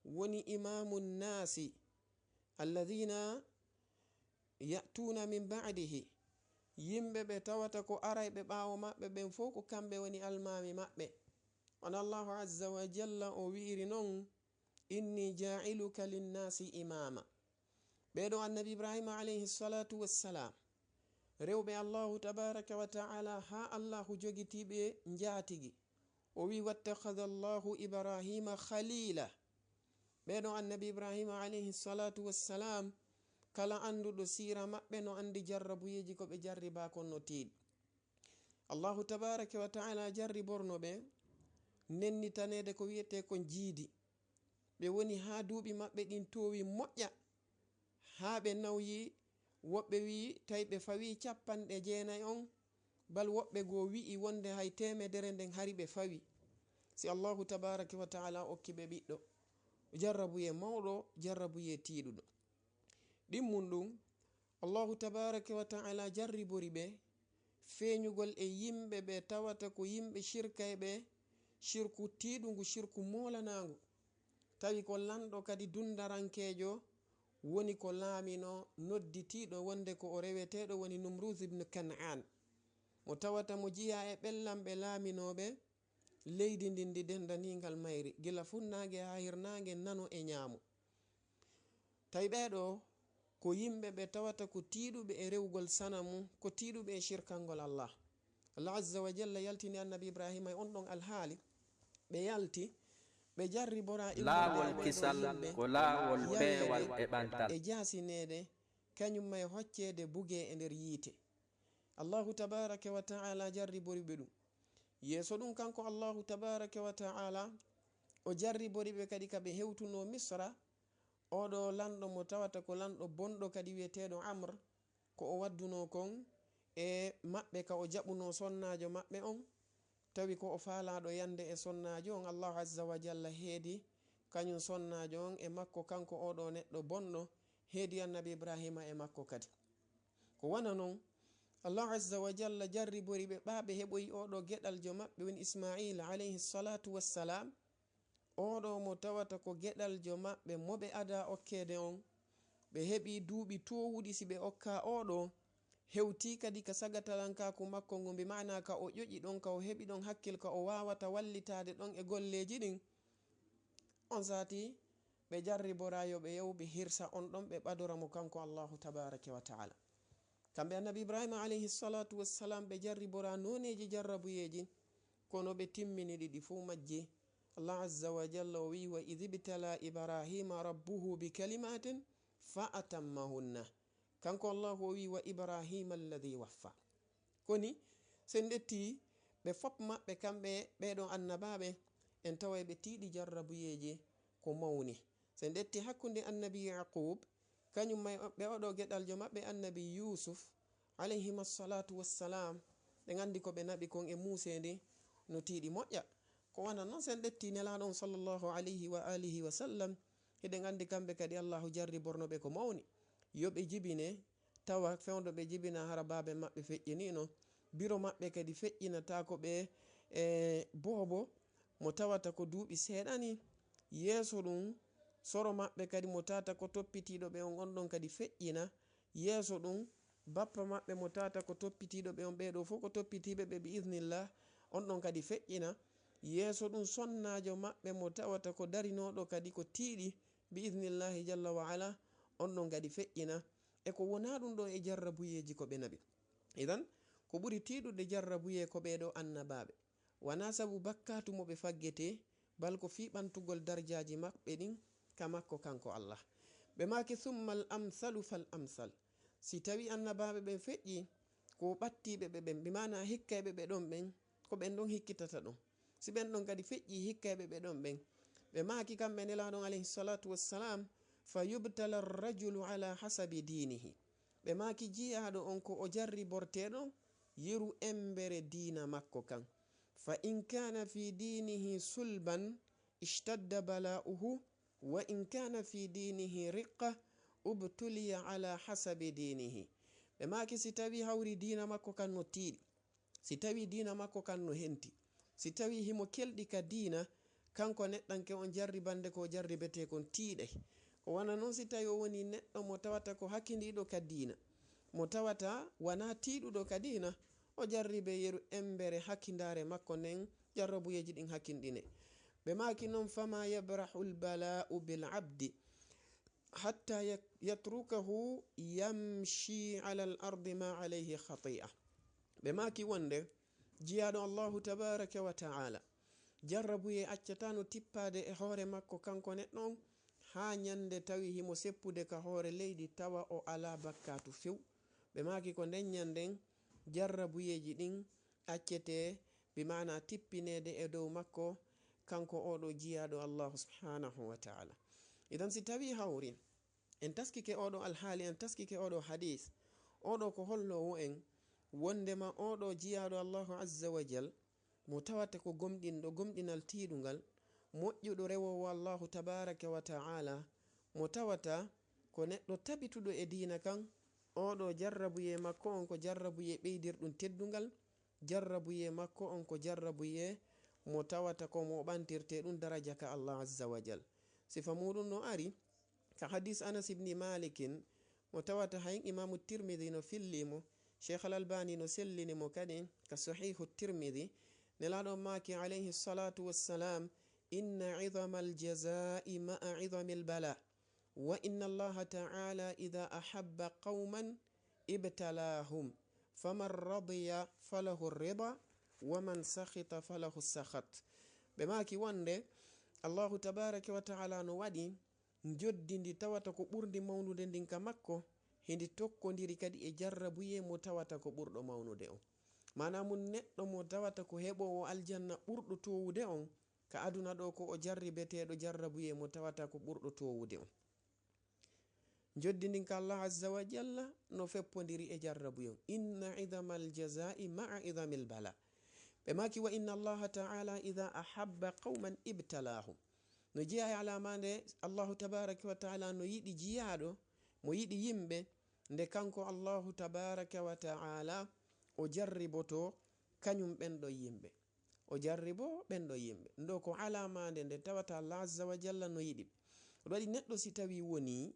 woni imamu nnaasi, alladhina ya'tuna min ba'dihi, yimɓe ɓe tawata ko arayɓe ɓaawo maɓɓe ɓen fow ko kamɓe woni almaami maɓɓe. On Allahu azza wa jalla o wi'iri non, "Inni ja'iluka linnaasi imama." Ɓee ɗoo annabi Ibrahima alayhi salatu wassalam, rewɓe Allahu tabaraka wa ta'ala haa Allahu jogitiiɓe njaatigi. O wi'i, "Wattakhadha Allahu Ibrahima khalila." Ɓee ɗoo annabi Ibrahima alayhi salatu wassalam, kala annduɗo siira maɓɓe no anndi jarrabuyeeji ko ɓe jarribaa kon no tiiɗi. Allahu tabaraka wa ta'ala jarriborno ɓe nennitaneede ko wi'etee kon jiidi. Ɓe woni haa duuɓi maɓɓe ɗin toowi moƴƴa, haa ɓe nawyi, woɓɓe wi'i tawi ɓe fawi capanɗe jeenay on, bal woɓɓe goo wi'i wonde hay teemedere nden hari ɓe fawi. Si Allahu tabaraka wa ta'ala okki ɓe ɓiɗɗo, jarrabuyee mawɗo, jarrabuyee tiiɗuɗo. Ɗimmun ɗum, Allahu tabaraka wa ta'ala jarribori ɓe feeñugol e yimɓe ɓe tawata ko yimɓe shirkayɓe, shirku tiiɗungu, shirku moolanaangu. Tawi ko lanɗo kadi dundarankeejo woni ko laamino, nodditiiɗo wonde ko o reweteeɗo woni Numruz ibn Kan'an, mo tawata mo jiyaa e ɓellamɓe laaminooɓe leydi ndin ndi denndaniingal mayri, gila funnaange haa hirnaange, nano e ñaamo. Tawi ɓee ɗoo ko yimɓe ɓe tawata ko tiiɗuɓe e rewugol sanamu, ko tiiɗuɓe e shirkangol Allah. Allah Azza wa Jalla yaltini Annabi Ibrahima e on ɗon alhaali. Ɓe yalti, ɓe jarribora Laawol immorde e kisal yimɓe ko laawol yaltinde peewal e ɓantal. E jaasineede, kañum ma e hocceede bugee e nder yiite. Allahu tabaaraka wa ta'ala jarribori ɓe ɗum. Yeeso ɗum, kanko Allahu tabaaraka wa ta'ala, o jarribori ɓe kadi ka ɓe hewtunoo Misra. Oɗo lanɗo mo tawata ko lanɗo bonɗo kadi wi'eteeɗo Amr, ko o waddunoo kon e maɓɓe ka o jaɓunoo sonnaajo maɓɓe on, tawi ko o faalaaɗo yande e sonnaajo on, Allahu Azza wa Jalla heedi kañum sonnaajo on e makko, kanko oɗo neɗɗo bonɗo, heedi Annabi Ibrahima e makko kadi. Ko wano non, Allahu Azza wa Jalla jarribori ɓe ɓaa ɓe heɓoyi oɗo geɗaljo maɓɓe woni Ismail alayhi salatu wassalam. Oɗo mo tawata ko geɗaljo maɓɓe mo ɓe ada okkeede on, ɓe heɓi duuɓi toowuɗi si ɓe okka oɗo, hewti kadi ka sagatalankaaku makko ngun, bi maana ka o ƴoƴi ɗon, ka o heɓi ɗon hakkil, ka o waawata wallitaade ɗon e golleeji ɗin. On saati, ɓe jarribora yo ɓe yew, ɓe hirsa on ɗon, ɓe ɓadora mo kanko Allahu tabaaraka wa ta'ala. Kamɓe Annabi Ibrahima alayhi salatu wassalam, ɓe jarribora nooneeji jarrabuyeeji, kono ɓe timmini ɗiɗi fow majji. Allah Azza wa Jalla o wi'i, "Wa idh ibtala Ibrahima rabbuhu bi kalimatin fa atammahunna." Kanko Allahu o wi'i, "Wa Ibrahima alladhi waffa." Koni, sen ƴetti ɓe fop maɓɓe, kamɓe ɓee ɗoo annabaaɓe, en taway ɓe tiiɗi jarrabuyeeji ko mawni. Sen ƴetti hakkunde Annabi Yaqub, kañum ma e ɓe oɗo geɗaljo maɓɓe Annabi Yusuf, alayhima salatu wassalam, ɗen anndi ko ɓe naɓi kon e muuseendi no tiiɗi moƴƴa. Ko wano non sen ƴetti Nelaaɗo on sallallahu alayhi wa alihi wa sallam, hiɗen anndi kamɓe kadi Allahu jarriborno ɓe ko mawni. Yo ɓe jibine, tawa fewndo ɓe jibina hara baabe maɓɓe feƴƴiniino, biro maɓɓe kadi feƴƴinataako ɓe e boobo mo tawata ko duuɓi seeɗa ni. Yeeso ɗum, soro maɓɓe kadi mo tawata ko toppitiiɗo ɓe on, on ɗon kadi feƴƴina. Yeeso ɗum, bappa maɓɓe mo tawata ko toppitiiɗo ɓe on, ɓee ɗoo fof ko toppitiiɓe ɓe bi idnillah, on ɗon kadi feƴƴina. Yeeso ɗum, sonnaajo maɓɓe mo tawata ko darinooɗo kadi ko tiiɗi bi idnillahi jalla wa ala, on ɗon kadi feƴƴina. E ko wonaa ɗum ɗoo e jarrabuyeeji ko ɓe naɓi. Idan, ko ɓuri tiiɗude jarrabuyee ko ɓee ɗoo annabaaɓe. Wanaa sabu bakkaatu mo ɓe faggetee, bal ko fii ɓantugol darjaaji maɓɓe ɗin ka makko kanko Allah. Ɓe maaki, "Summa al amsalu fal amsal." Si tawii annabaaɓe ɓen feƴƴii, ko ɓattiiɓe ɓe ɓen, bi maanaa hikkayɓe ɓe ɗon ɓen, ko ɓen ɗon hikkitata ɗon. Si ɓen ɗon kadi feƴƴii hikkayɓe ɓe ɗon ɓen, ɓe maaki kamɓe Nelaaɗo on alayhi salatu wassalam, "Fa yubtala rajulu ala hasabi diinihi." Ɓe maaki jiyaaɗo on ko o jarriborteeɗo yeru embere diina makko kan. "Fa in kana fi diinihi sulban ishtadda bala'uhu, wa in kana fi diinihi riqqa ubtuliya ala hasabi diinihi." Ɓe maaki si tawi hawri diina makko kan no tiiɗi, si tawii diina makko kan no henti, si tawii himo kelɗi ka diina, kanko neɗɗanke on jarribande ko jarribetee kon tiiɗay. Ko wano non si tawii o wonii neɗɗo mo tawata ko hakindiiɗo ka diina, mo tawata wanaa tiiɗuɗo ka diina, o jarribee yeru embere hakindaare makko nden, jarrabuyeeji ɗin hakinɗinee. Ɓe maaki non, "Fama yabrahu lbala'u bil abdi hatta yak-, yatrukahu yamshi ala al ardi ma alayhi khati'a." Ɓe maaki wonde jiyaaɗo Allahu tabaraka wa ta'ala, jarrabuyee accataano tippaade e hoore makko kanko neɗɗo on, haa ñande tawi himo seppude ka hoore leydi tawa o alaa bakkaatu few. Ɓe maaki ko nden ñanden jarrabuyeeji ɗin accetee, bi maana tippineede e dow makko, kanko oɗo jiyaaɗo Allahu subhanahu wa ta'ala. Idan si tawi hawri, en taskike oɗo alhaali, en taskike oɗo hadis, oɗo ko holloowo en wondema oɗo jiyaaɗo Allahu azza wa jal, mo tawata ko gomɗinɗo, gomɗinal tiiɗungal, moƴƴuɗo rewoowo Allahu tabaraka wa ta'ala, mo tawata ko neɗɗo tabituɗo e diina kan, oɗo jarrabuyee makko on ko jarrabuyee ɓeydirɗum teddungal, jarrabuyee makko on ko jarrabuyee mo tawata ko mo ɓantirtee ɗum daraja ka Allah azza wa jal. Sifa muɗum no ari ka hadis Anas ibni Malikin, mo tawata hay Imaamu Tirmidi no filli mo, Sheikh Al Albani no sellini mo kadi ka Sahihu Tirmidi, Nelaaɗo maaki alayhi salatu wassalam, "Inna idama al jazai ma'a idami al bala." "Wa inna Allaha ta'ala idha ahabba qawman ibtalahum, فمن رضي فله الرضا ومن سخط فله السخط. Ɓe maaki wonde Allahu tabaraka wa ta'ala no waɗi njoddi ndi tawata ko ɓurndi mawnude ndin ka makko, hindi tokkondiri kadi e jarrabuyee mo tawata ko ɓurɗo mawnude on. Maanaa mun, neɗɗo mo tawata ko heɓoowo aljanna ɓurɗo toowude on, ka aduna ɗoo ko o jarribeteeɗo jarrabuyee mo tawata ko ɓurɗo toowude on. Njoddi ndin ka Allah azza wa jalla no feppondiri e jarrabuyee on. Inna idama aljazai maa idami albala. Ɓe maaki, wa inna Allaha ta'ala idha ahabba qawman ibtalahum. No jeyaa e alamaande Allahu tabaraka wa ta'ala no yiɗi jiyaaɗo, mo yiɗi yimɓe, nde kanko Allahu tabaraka wa ta'ala o jarriboto kañum ɓen ɗon yimɓe. O jarribo ɓen ɗon yimɓe. Ndo ko alamaande nde tawata Allah azza wa jalla no yiɗi ɓe. Ɗum waɗi neɗɗo si tawi woni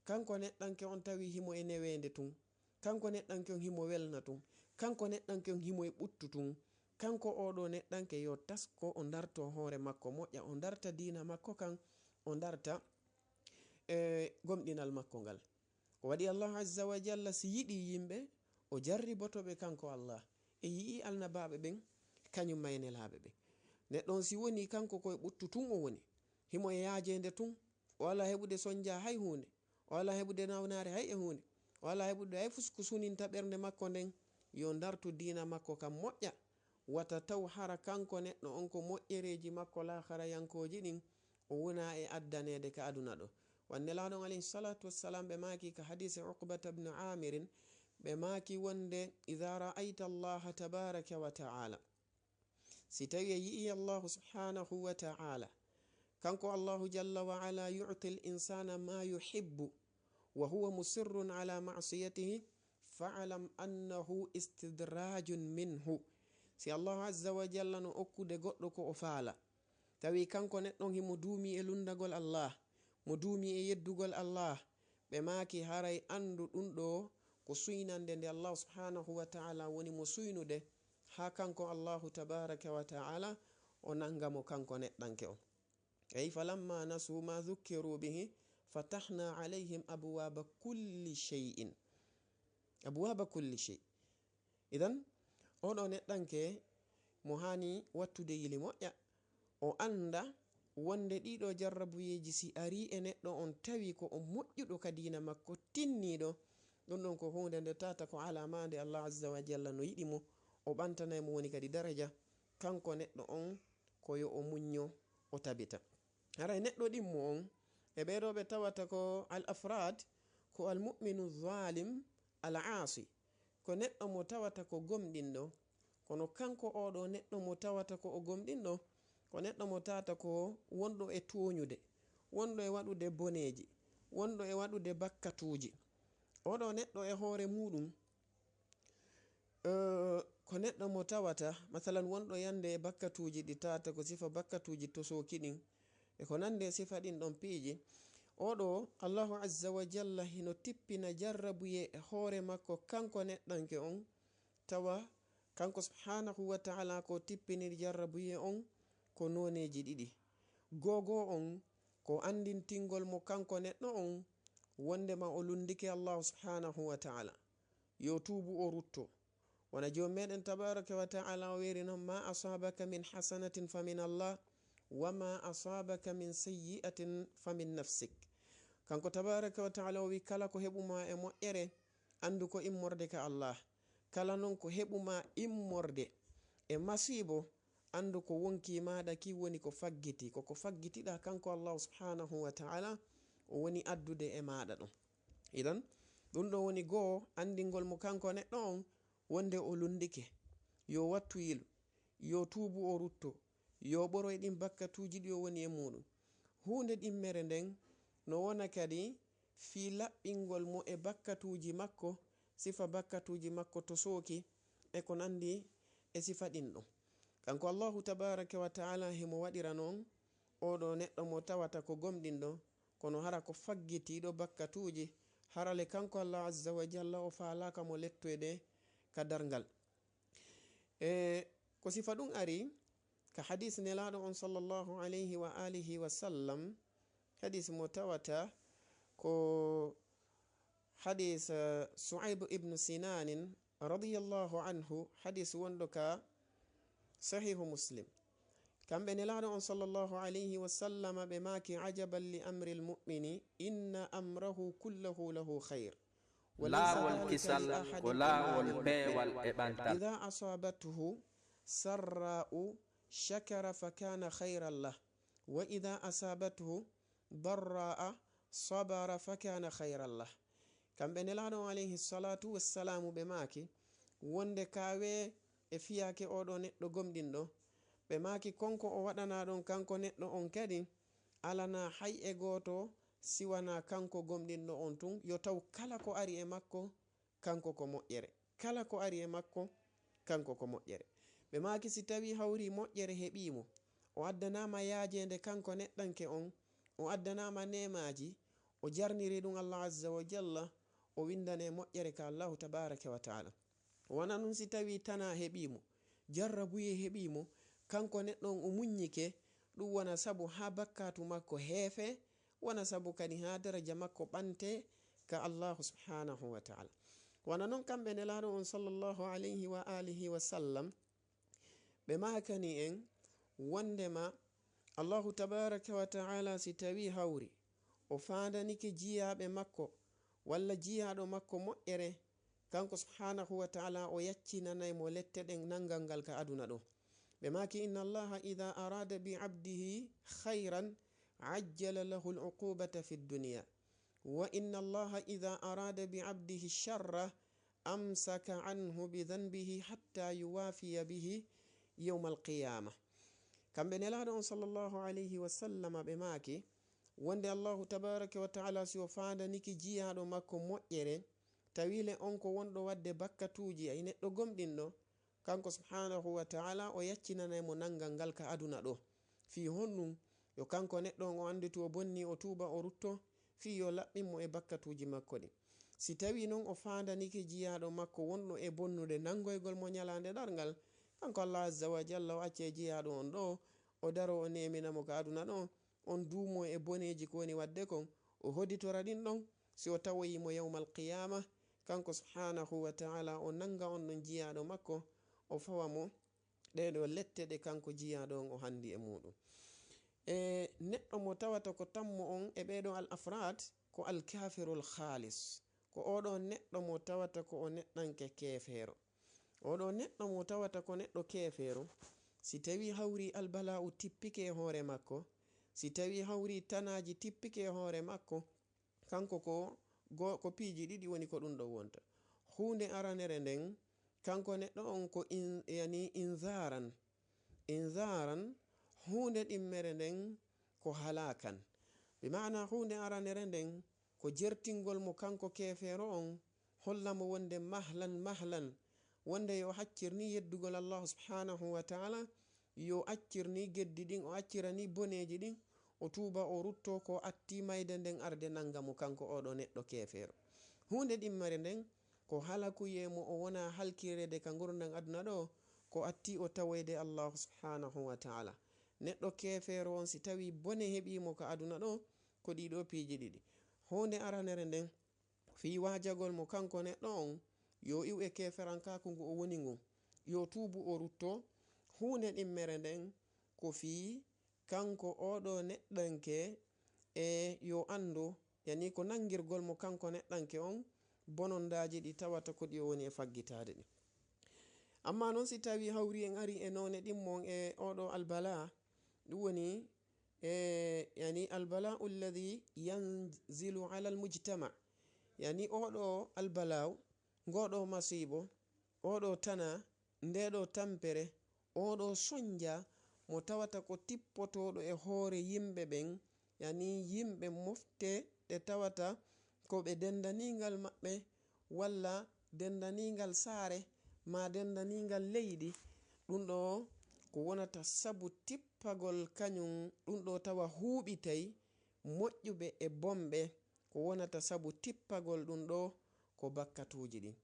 kanko neɗɗanke on tawi himo e neweende tun, kanko neɗɗanke on himo welna tun, kanko neɗɗanke on himo e ɓuttu tun, kanko oo ɗoo neɗɗanke yo tasko o darto hoore makko moƴƴa, o darta diina makko kan, o darta, e, gomɗinal makko ngal. Ko waɗi Allah azza wa jalla si yiɗi yimɓe, o jarriboto ɓe kanko Allah. E yi'i alnabaaɓe ɓen, kañum ma e nelaaɓe ɓen. Neɗɗo on si woni kanko ko e ɓuttu tun o woni, himo e yaajeende tun, o alaa heɓude sonja hay huunde, o alaa heɓude nawnaare hay e huunde, o alaa heɓude hay fus ko suninta ɓernde makko nden, yo dartu diina makko kan moƴƴa. Wata taw hara kanko neɗɗo on ko moƴƴereeji makko laakharayankooji ɗin o wona e addaneede ka aduna ɗoo. Wa nelaaɗo on alayhi salatu wassalam ɓe maaki ka hadiise Uqbata bnu Aamirin, ɓe maaki wonde, idha ra'ayta Allaha tabaraka wa ta'ala, si tawi a yi'i Allahu subhanahu wa ta'ala, kanko Allahu jalla wa ala yu'ti al insana ma yuhibbu wa huwa musirrun ala ma'siyatihi, fa'lam annahu istidrajun minhu. Si Allahu azza wa jalla no okkude goɗɗo ko o faala, tawi kanko neɗɗo on himo duumi e lunndagol Allah, mo duumi e yeddugol Allah, ɓe maaki, haray anndu ɗum ɗoo ko suynande nde Allah subhanahu wa ta'ala woni mo suynude, haa kanko Allahu tabaraka wa ta'ala o nannga mo kanko neɗɗanke on. Ey, falamma nasu ma dhukkiru bihi fatahna alayhim abwaba kulli shay'in. Abwaba kulli shay. Idan, oɗo neɗɗanke mo haani wattude yili moƴƴa, o annda wonde ɗiɗo jarrabuyeeji si arii e neɗɗo on tawi ko o moƴƴuɗo ka diina makko tinniiɗo, ɗum ɗon ko huunde nde tata ko alaa maa nde Allah azza wa jalla no yiɗi mo, o ɓantanay mo woni kadi daraja, kanko neɗɗo on ko yo o muñño, o tabita. Haray neɗɗo ɗimmo on, e ɓee ɗoo ɓe tawata ko al afraad, ko al mu'minu zalim, al aasi, ko neɗɗo mo tawata ko gomɗinɗo, kono kanko oɗo neɗɗo mo tawata ko o gomɗinɗo, ko neɗɗo mo tawata ko wonɗo e tooñude, wonɗo e waɗude boneeji, wonɗo e waɗude bakkatuuji. Oɗo neɗɗo e hoore muuɗum, Eh, ko neɗɗo mo tawata, masalan, wonɗo yande e bakkatuuji ɗi tawata ko sifa bakkatuuji tosooki ɗin, e ko nandi e sifa ɗin ɗon piiji. Oɗo, Allahu azza wa jalla hino tippina jarrabuyee e hoore makko, kanko neɗɗanke on, tawa kanko subhanahu wa ta'ala ko tippiniri jarrabuyee on ko nooneeji ɗiɗi. Gogo on ko andintingol mo kanko neɗɗo on wondema o lundike Allahu subhanahu wa ta'ala. Yo tuubu, o rutto. Wona Joomi meɗen tabaraka wa ta'ala o wiiri non, "Ma asabaka min hasanatin fa min Allah, wa ma asabaka min sayyi'atin fa min nafsik." Kanko tabaraka wa ta'ala o wi, "Kala ko heɓuma e moƴƴere, andu ko immorde ka Allah. Kala non ko heɓuma immorde e masiibo, andu ko wonki maɗa ki woni ko faggiti, ko ko faggitiɗa kanko Allahu subhanahu wa ta'ala, o woni addude e maɗa ɗum." Idan, ɗum ɗo woni goo andingol mo kanko neɗɗo on, wonde o lundike, yo wattu yilu, yo tuubu o rutto, yo ɓoroy ɗin bakkatuuji ɗi o woni e muuɗum. Huunde ɗimmere nden no wona kadi fii laɓɓingol mo e bakkatuuji makko, sifa bakkatuuji makko to sooki, e ko nandi e sifa ɗin ɗon. Kanko Allahu tabaraka wa ta'ala himo waɗira non oɗo neɗɗo mo tawata ko gomɗinɗo, kono hara ko faggitiiɗo bakkatuuji, harale kanko Allah azza wa jalla o faalaaka mo lettoyde ka darngal. E ko sifa ɗum ari ka hadis nelaaɗo on sallallahu alayhi wa alihi wa sallam, hadis mo tawata ko hadis, eh, Su'ayb ibn Sinanin radiyallahu anhu, hadis wonɗo ka Sahihu Muslim. Kamɓe Nelaaɗo on sallallahu alayhi wa sallama ɓe maaki: "Ajaban li amril mu'mini, inna amrahu kullahu lahu khayr. Wa laysa dhalika li ahadin illa lil mu'min. Laawol kisal ko laawol peewal e ɓantal." Idha asabathu sarra'u shakara fa kana khayran lah. Wa idha asabathu darra'a sabara fa kana khayran lah. Kamɓe Nelaaɗo on alayhi salatu wassalamu ɓe maaki wonde kaawe e fiyaake oɗo neɗɗo gomɗinɗo. Ɓe maaki konko o waɗana ɗon kanko neɗɗo on kadi alana hay e gooto siwana kanko gomɗinɗo on tun, yo taw kala ko ari e makko kanko ko moƴƴere. Kala ko ari e makko, kanko ko moƴƴere. Ɓe maaki si tawi hawri moƴƴere heɓii mo, o addanama yaajeende kanko neɗɗanke on, o addanama neemaaji, o jarniri ɗum Allah azza wa jalla, o windane moƴƴere ka Allahu tabaraka wa taala. Wona ɗum si tawi tana heɓii mo, jarrabuye heɓii mo, kanko neɗɗo on o muññike, ɗum wona sabu haa bakkatu makko heefe, wona sabu kadi haa daraja makko ɓante ka Allahu subhanahu wa taala. Wona non kamɓe Nelaaɗo on sallallahu alayhi wa alihi wa sallam, ɓe maakani en wondema Allahu tabaraka wa taala si tawi hawri o faandanike jiyaaɓe makko walla jiyaaɗo makko moƴƴere, kanko subhanahu wa taala o yaccinanay mo lette ɗen nanngal ngal ka aduna ɗo. Ɓe maaki: "Inna Allaha idha arada bi abdihi khayran ajjala lahu al-uqubata fi dunya. Wa inna Allaha idha arada bi abdihi sharra amsaka anhu bi dhanbihi hatta yuwafiya bihi yawma al-qiyamah." Kamɓe Nelaaɗo on sallallahu alayhi wa sallama ɓe maaki wonde Allahu tabaraka wa taala si o faandanike jiyaaɗo makko moƴƴere, tawi le on ko wonɗo waɗde bakkatuuji, ay neɗɗo gomɗinɗo, kanko subhanahu wa taala o yaccinanay mo nanngal ngal ka aduna ɗo. Fii honɗum? Yo kanko neɗɗo on o annditu o bonni, o tuuba, o rutto, fii yo laɓɓin mo e bakkatuuji makko ɗin. Si tawi non o faandanike jiyaaɗo makko wonɗo e bonnude nanngoygol mo ñalaande ɗarngal, kanko Allah azza wa jalla o acce jiyaaɗo on ɗo, o daro o neemina mo ka aduna ɗo, on duumo e boneeji ko woni waɗde kon, o hoditora ɗin ɗon, si o tawoyi mo yawmal qiyama, kanko subhanahu wa taala o nannga on ɗon jiyaaɗo makko, o fawa mo ɗee ɗoo lette ɗe kanko jiyaaɗo on o hanndi e muuɗum. E neɗɗo mo tawata ko tammo on e ɓee ɗoo al afraad, ko al kafirul khaalis, ko oo ɗoo neɗɗo mo tawata ko o neɗɗanke keefeero. Oo ɗoo neɗɗo mo tawata ko neɗɗo keefeero, si tawi hawri albala'u tippike e hoore makko, si tawi hawri tanaaji tippike e hoore makko, kanko ko go-, ko piiji ɗiɗi woni ko ɗum ɗo wonta. Huunde aranere nden, kanko neɗɗo on ko in-, yani inzaran. Inzaran, huunde ɗimmere nden ko halakan. Bi maana huunde aranere nden ko jertingol mo kanko keefeero on, holla mo wonde mahlan, mahlan, wonde yo haccir ni yeddugol Allah subhanahu wa ta'ala, yo accir ni geddi ɗin, o accira ni boneeji ɗin, o tuuba, o rutto ko atti mayde nden arde nanga mo kanko oo ɗoo neɗɗo keefeero. Huunde ɗimmere nden ko halakuyee mo o wona halkireede ka ngurndan aduna ɗoo, ko atti o tawoyde Allah subhanahu wa ta'ala. Neɗɗo keefeero on si tawi bone heɓii mo ka aduna ɗoo, ko ɗii ɗoo piiji ɗiɗi. Huunde aranere nden, fii waajagol mo kanko neɗɗo on, yo iw e keeferankaaku ngu o woni ngun, yo tuubu o rutto. Huunde ɗimmere nden, ko fii kanko oo ɗoo neɗɗanke e yo anndu, yani ko nanngirgol mo kanko neɗɗanke on, bonondaaji ɗi tawata ko ɗi o woni e faggitaade ɗin. Amma non si tawi hawri en ari e noone ɗimmo on e oo ɗoo albala, ɗum woni e, yani, albala'u alladhi yanzilu ala almujtama, yani, oo ɗoo albala'u, ngoo ɗoo masiibo, oo ɗoo tana, ndee ɗoo tampere, oo ɗoo sonja mo tawata ko tippotooɗo e hoore yimɓe ɓen, yani, yimɓe mofte ɗe tawata ko ɓe dendaningal maɓɓe, walla dendaningal saare, maa dendaningal leydi. Ɗum ɗoo ko wonata sabu tippagol kañum, ɗum ɗoo tawa huuɓitay moƴƴuɓe e bonɓe, ko wonata sabu tippagol ɗum ɗoo ko bakkatuuji ɗin.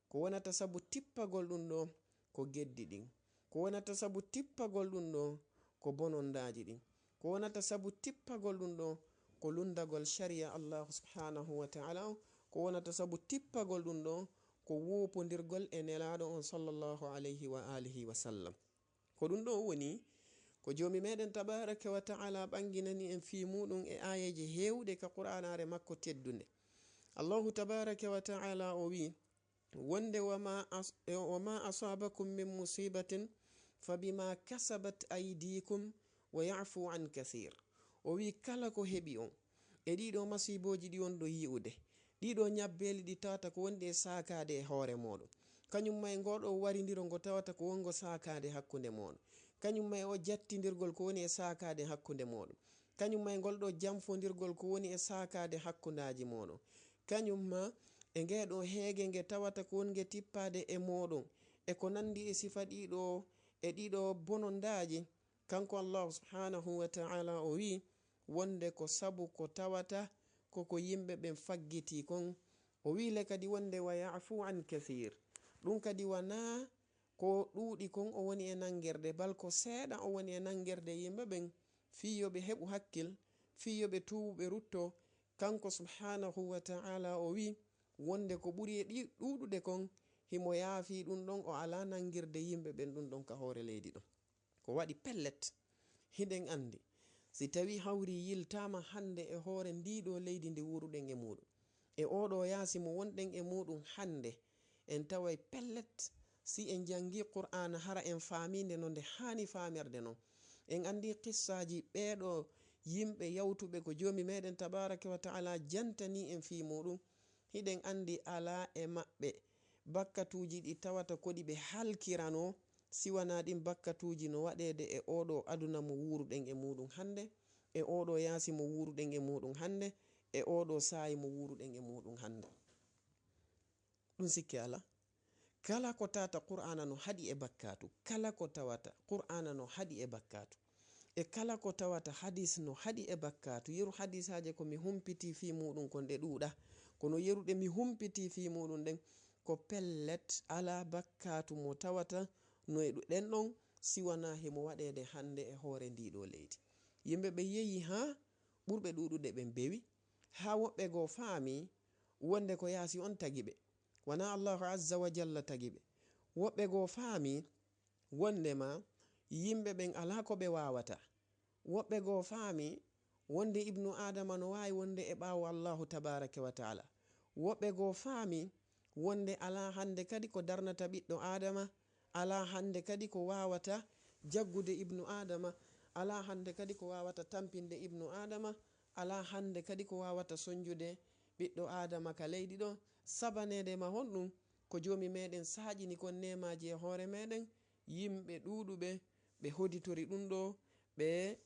Ko wonata sabu tippagol ɗum ɗoo ko geddi ɗin. Ko wonata sabu tippagol ɗum ɗoo ko bonondaaji ɗin. Ko wonata sabu tippagol ɗum ɗoo ko lunndagol shari'a Allahu subhanahu wa ta'ala on. Ko wonata sabu tippagol ɗum ɗoo ko woopondirgol e Nelaaɗo on, sallallahu alayhi wa alihi wa sallam. Ko ɗum ɗo woni ko Joomi meɗen tabaraka wa ta'ala ɓanginani en fii muɗum e aayeeje heewɗe ka Qur'aanaare makko teddunde. Allahu tabaraka wa ta'ala o wi'i, wonde, "Wa ma as-, wa ma asabakum min musibatin fa bima kasabat aydikum wa ya'fu an kathir." O wi'i, kala ko heɓi on e ɗiɗo masiibooji ɗi on ɗo yi'ude, ɗiɗo ñabbeeli ɗi tawata ko wonɗi e saakaade e hoore mooɗon, kañum ma e ngoo ɗoo warindiro ngo tawata ko wonngo saakaade hakkunde mooɗon, kañum ma e oo jattindirgol ko woni e saakaade hakkunde mooɗon, kañum ma e ngol ɗoo janfondirgol ko woni e saakaade hakkundaaji mooɗon, kañum ma e ngee ɗoo heege nge tawata ko wonnge tippaade e mooɗon, e ko nanndi e sifa ɗiɗo, e ɗiɗo bonondaaji. Kanko Allahu subhanahu wa ta'ala o wi'i, wonde ko sabu ko tawata ko ko yimɓe ɓen faggitii kon. O wi'i le kadi wonde, "Wa ya'fu an kathir." Ɗum kadi wanaa ko ɗuuɗi kon o woni e nanngirde, bal ko seeɗa o woni e nanngirde yimɓe ɓen, fii yo ɓe heɓu hakkil, fii yo ɓe tuubu, ɓe rutto. Kanko subhanahu wa ta'ala o wi'i, wonde ko ɓuri e ɗi ɗuuɗude kon, himo yaafii ɗum ɗon, o alaa nanngirde yimɓe ɓen ɗum ɗon ka hoore leydi ɗon. Ko waɗi pellet, hiɗen anndi, si tawii hawri yiltaama hannde e hoore ndii ɗoo leydi ndi wuuruɗen e muuɗum, e oo ɗoo yaasi mo wonɗen e muuɗum hannde, en taway pellet, si en janngii Qur'aana, hara en faamii nde no nde haani faamirde non. En anndii qissaaji ɓee ɗoo yimɓe yawtuɓe ko Joomi meɗen tabaaraka wa ta'ala jantanii en fii muuɗum. Hiɗen anndi alaa e maɓɓe bakkatuuji ɗi tawata ko ɗi ɓe halkiranoo, si wanaa ɗin bakkatuuji no waɗeede e oo ɗoo aduna mo wuuruɗen e muuɗum hannde, e oo ɗoo yaasi mo wuuruɗen e muuɗum hannde, e oo ɗoo saa'i mo wuuruɗen e muuɗum hannde. Ɗum sikke alaa. Kala ko tawata Qur'aana no haɗi e bakkaatu, kala ko tawata Qur'aana no haɗi e bakkaatu, e kala ko tawata hadiis no haɗi e bakkaatu, yeru hadiisaaje ko mi humpitii fii muuɗum kon ɗe ɗuuɗaa, kono yeru ɗe mi humpitii fii muuɗum ɗen, ko pellet alaa bakkaatu mo tawata no e ɗu-, ɗen ɗon, si wanaa himo waɗeede hannde e hoore ndii ɗoo leydi. Yimɓe ɓe yehi haa ɓurɓe ɗuuɗude ɓen bewi, haa woɓɓe goo faami wonde ko yaasi on tagi ɓe, wanaa Allahu azza wa jalla tagi ɓe. Woɓɓe goo faami wondema yimɓe ɓen alaa ko ɓe waawata. Woɓɓe goo faami wonde Ibnu Aadama no waawi wonde e ɓaawo Allahu tabaaraka wa ta'ala. Woɓɓe goo faami wonde alaa hannde kadi ko darnata ɓiɗɗo Aadama, alaa hannde kadi ko waawata jaggude Ibnu Aadama, alaa hannde kadi ko waawata tampinde Ibnu Aadama, alaa hannde kadi ko waawata sonjude ɓiɗɗo Aadama ka leydi ɗo. Sabaneede ma honɗum? Ko Joomi meɗen saaƴini kon neemaaji e hoore meɗen, yimɓe ɗuuɗuɓe ɓe hoditori ɗum ɗo, ɓe,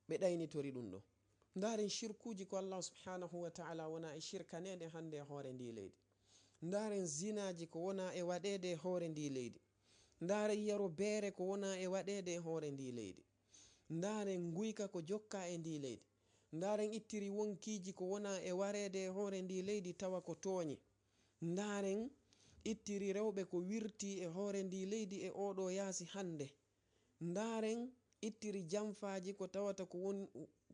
ɓe ɗaynitori ɗum ɗo. Ndaaren shirkuuji ko Allah subhanahu wa ta'ala wona e shirkaneede hannde e hoore ndi leydi. Ndaaren zinaaji ko wona e waɗeede e hoore ndi leydi. Ndaaren yaro beere ko wona e waɗeede e hoore ndi leydi. Ndaaren nguyka ko jokka e ndi leydi. Ndaaren ittiri wonkiiji ko wona e wareede e hoore ndi leydi tawa ko tooñe. Ndaaren ittiri rewɓe ko wirti e hoore ndi leydi e oo ɗoo yaasi hannde. Ndaaren ittiri janfaaji ko tawata ko won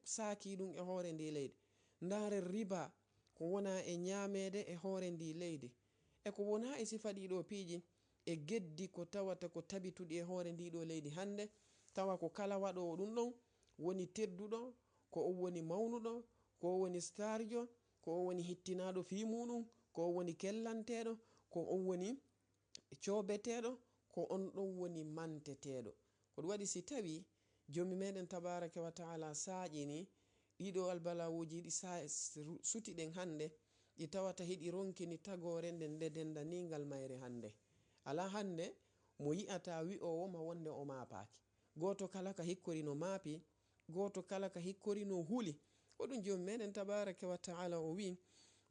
saakii ɗum e hoore ndi leydi. Ndaaren riba ko wona e ñaameede e hoore ndi leydi. E ko wona e sifa ɗii ɗoo piiji e geddi ko tawata ko tabituɗi e hoore ndi ɗoo leydi hannde, tawa ko kala waɗoowo ɗum ɗon woni tedduɗo, ko on woni mawnuɗo, ko on woni starjo, ko on woni hittinaaɗo fii muuɗum, ko on woni kellanteeɗo, ko on woni coobeteeɗo, ko on ɗon woni manteteeɗo. Ko ɗum waɗi si tawii Joomi meɗen tabaaraka wa ta'ala saaƴini ɗii ɗoo albalawuuji ɗi sa-, suti ɗen hannde, ɗi tawata hiɗi ronkini tagoore nden nde denndaningal mayre hannde. Alaa hannde mo yi'ata wi'oowo ma wonde o maapaaki. Gooto kala ka hikkori no maapi, gooto kala ka hikkori no huli. Ko ɗum Joomi meɗen tabaaraka wa ta'ala o wi'i,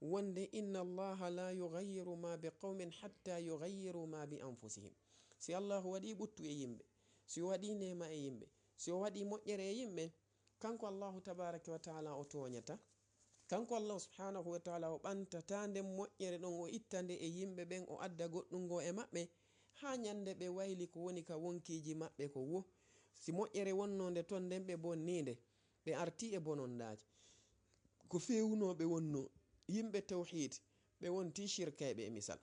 wonde, "Inna Allaha la yughayyiru ma bi qawmin hatta yughayyiru ma bi anfusihim." Si Allahu waɗii ɓuttu e yimɓe, si o waɗii neema e yimɓe, si o waɗii moƴƴere e yimɓe, kanko Allahu tabaaraka wa ta'ala o tooñata. Kanko Allahu subhanahu wa ta'ala o ɓantataa nden moƴƴere ɗon, o itta nde e yimɓe ɓen, o adda goɗɗum ngoo e maɓɓe, haa ñande ɓe wayli ko woni ka wonkiiji maɓɓe ko wo. Si moƴƴere wonnoo nde ton nden, ɓe bonnii nde, ɓe artii e bonondaaji. Ko feewunoo ɓe wonnoo yimɓe tawhiid, ɓe wontii shirkayɓe e misal.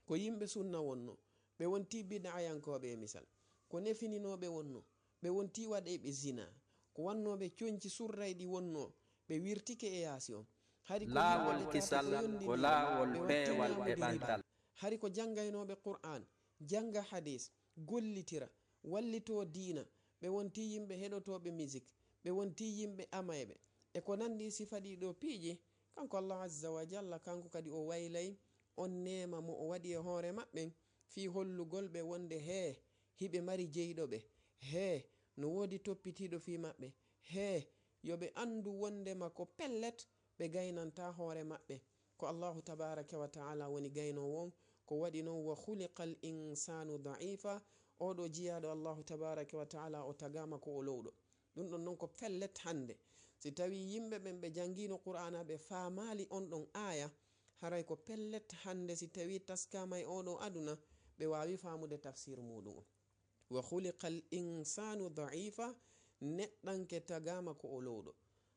Ko yimɓe sunna wonno, ɓe wonti bid'ayankooɓe e misal. Ko nefininooɓe wonno, ɓe wonti waɗayɓe zina. Ko wannooɓe coñci surrayɗi wonno, ɓe wirtike e yaasi on. Hari ko Laawol yimɓe ɓe tata kisal ko ko yondinii, laawol ɓe watti peewal e ñaamude riba. Ɓantal. Hari ko janngaynooɓe Qur'aan, jannga hadiis, gollitira, wallitoo diina, ɓe wonti yimɓe heɗotooɓe misik, ɓe wonti yimɓe amayɓe. E ko nanndi sifa ɗii ɗoo piiji, kanko Allah Azza wa Jalla, kanko kadi o waylay on neema mo o waɗi e hoore maɓɓe, fii hollugol ɓe wonde hee, hiɓe mari jeyɗo ɓe, hee, no woodi toppitiiɗo fii maɓɓe, hee, yo ɓe anndu wondema ko pellet, ɓe gaynanta hoore maɓɓe. Ko Allahu tabaaraka wa ta'ala woni gaynoowo on, ko waɗi non, "Wa khuliqal insanu da'ifa." Oo ɗoo jiyaaɗo Allahu tabaaraka wa ta'ala o tagaama ko o lowɗo. Ɗum ɗon non ko pellet hannde. Si tawii yimɓe ɓen ɓe janngiino Qur'aana, ɓe faamaali on ɗon aaya, haray ko pellet hannde si tawii taskaama e oo ɗoo aduna, ɓe waawi faamude tafsir muuɗum on. "Wa khuliqal insanu da'ifa", neɗɗanke tagaama ko o lowɗo.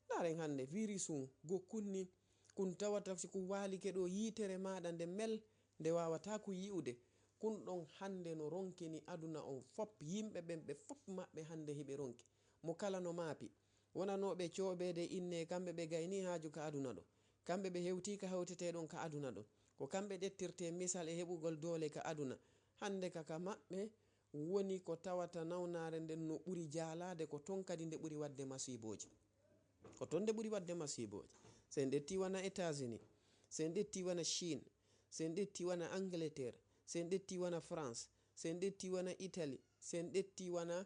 Ndaaren hannde, virus un, gokkun ni, kun tawata si kun waalike ɗoo yiitere maaɗa nde mel, nde waawataa kun yi'ude. Kun ɗon hannde no ronkini aduna on fop, yimɓe ɓen ɓe fop maɓɓe hannde hiɓe ronki. Mo kala no maapi. Wonanooɓe coobeede inne, kamɓe ɓe gaynii haaju ka aduna ɗoo. Kamɓe ɓe hewtii ka hewtetee ɗon ka aduna ɗon. Ko kamɓe ƴettirtee misal e heɓugol doole ka aduna. Hannde ka, ka maɓɓe woni ko tawata nawnaare nden no ɓuri jaalaade, ko ton kadi nde ɓuri waɗde masiibooji. Ko ton nde ɓuri waɗde masiibooji. Si en ƴettii wano États-Unis, si en ƴettii wano Chine, si en ƴettii wano Angleterre, si en ƴettii wano France, si en ƴettii wano Italie, si en ƴettii wano,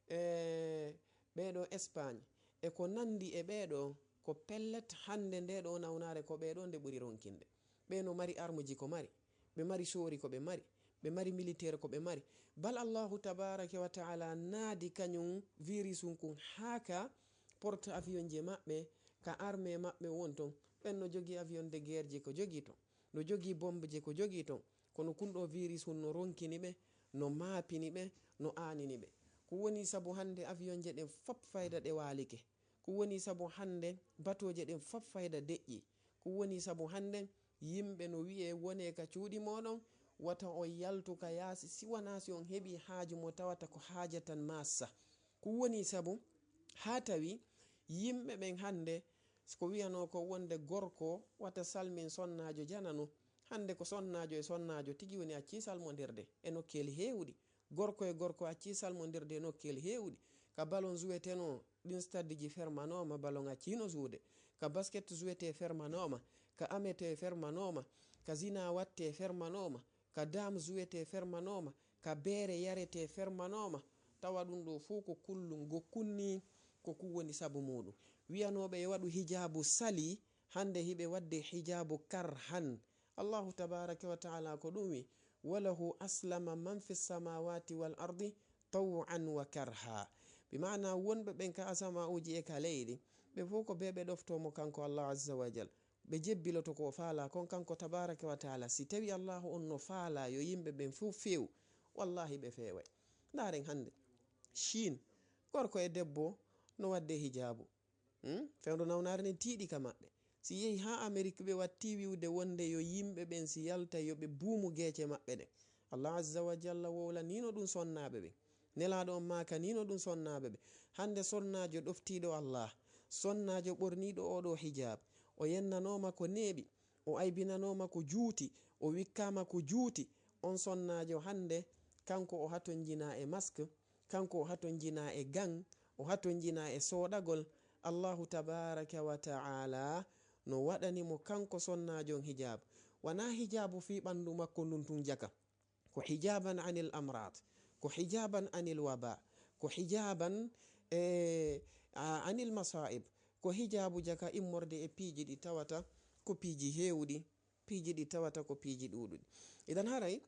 eh, ɓee ɗoo Espagne, e ko nanndi e ɓee ɗoo, ko pellet hannde ndee ɗoo nawnaare ko ɓee ɗoo nde ɓuri ronkinde. Ɓee no mari armuji ko mari, ɓe mari soori ko ɓe mari, ɓe mari militaire ko ɓe mari. Bal Allahu tabaaraka wa ta'ala naadi kañum virus un kun haa ka porte avion je maɓɓe, ka armée maɓɓe won ton. Ɓen no jogii avion de guerre je ko jogii ton, no jogii bombe je ko jogii ton. Kono kun ɗoo virus un no ronkini ɓe, no maapini ɓe, no aanini ɓe. Ko woni sabu hannde avion je ɗen fop fayda ɗe waalike. Ko woni sabu hannde batooje ɗen fop fayda deƴƴi. Ko woni sabu hannde yimɓe no wi'ee wonee ka cuuɗi mooɗon, wata on yaltu ka yaasi, si wanaa si on heɓii haaju mo tawata ko haaja tan maassa. Ko woni sabu haa tawi yimɓe ɓen hannde, ko wi'anoo ko wonde gorko wata salmin sonnaajo janano, hannde ko sonnaajo e sonnaajo tigi woni accii salmondirde e nokkeeli heewuɗi. Gorko e gorko accii salmondirde e nokkeeli heewuɗi. Ka ballon jouetenoo, ɗin staddeji fermanooma, ballon acciino jouude. Ka basket jouetee fermanooma, ka ametee fermanooma, ka zina wattee fermanooma, ka dame jouetee fermanooma, ka beere yaretee fermanooma. Tawa ɗum ɗoo fow ko kullum gokkun nii, ko kun woni sabu muuɗum. Wi'anooɓe yo waɗu hijaabu salii, hannde hiɓe waɗde hijaabu karhan. Allahu tabaaraka wa ta'ala ko ɗum wi, "Walahu aslama man fi samawati wal ardi taw'an wa karha." Bi maana wonɓe ɓen ka asama'uuji e ka leydi, ɓe fow ko ɓe ɓe ɗoftoo mo kanko Allah azza wa jal. Ɓe jebbiloto ko o faalaa kon kanko tabaaraka wa ta'ala. Si tawi Allahu on no faalaa yo yimɓe ɓen fow feew, wallahi ɓe feeway. Ndaaren hannde, Chine, gorko e debbo no waɗde hijaabu. Hmm? Fewndo nawnaare nden tiiɗi ka maɓɓe. Si yehi haa Amerik, ɓe watti wi'ude wonde yo yimɓe ɓen si yalta yo ɓe buumu geece maɓɓe ɗen. Allah azza wa jalla wowlaniino ɗum sonnaaɓe ɓen. Nelaaɗo on maakaniino ɗum sonnaaɓe ɓen. Hannde sonnaajo ɗoftiiɗo Allah, sonnaajo ɓorniiɗo oo ɗoo hijaab, o yennanooma ko neeɓi, o aybinanooma ko juuti, o wikkaama ko juuti. On sonnaajo hannde, kanko o hatonjinaa e mask, kanko o hatonjinaa e gang, o hatonjinaa e sooɗagol. Allahu tabaaraka wa ta'ala no waɗani mo kanko sonnaajo on hijaab. Wanaa hijaabu fii ɓanndu makko ndun tun jaka. Ko hijaaban anil amraad, ko hijaaban anil waba, ko hijaaban, eh, a-, anil masaa'ib, ko hijaabu jaka immorde e piiji ɗi tawata ko piiji heewuɗi, piiji ɗi tawata ko piiji ɗuuɗuɗi. Idan haray,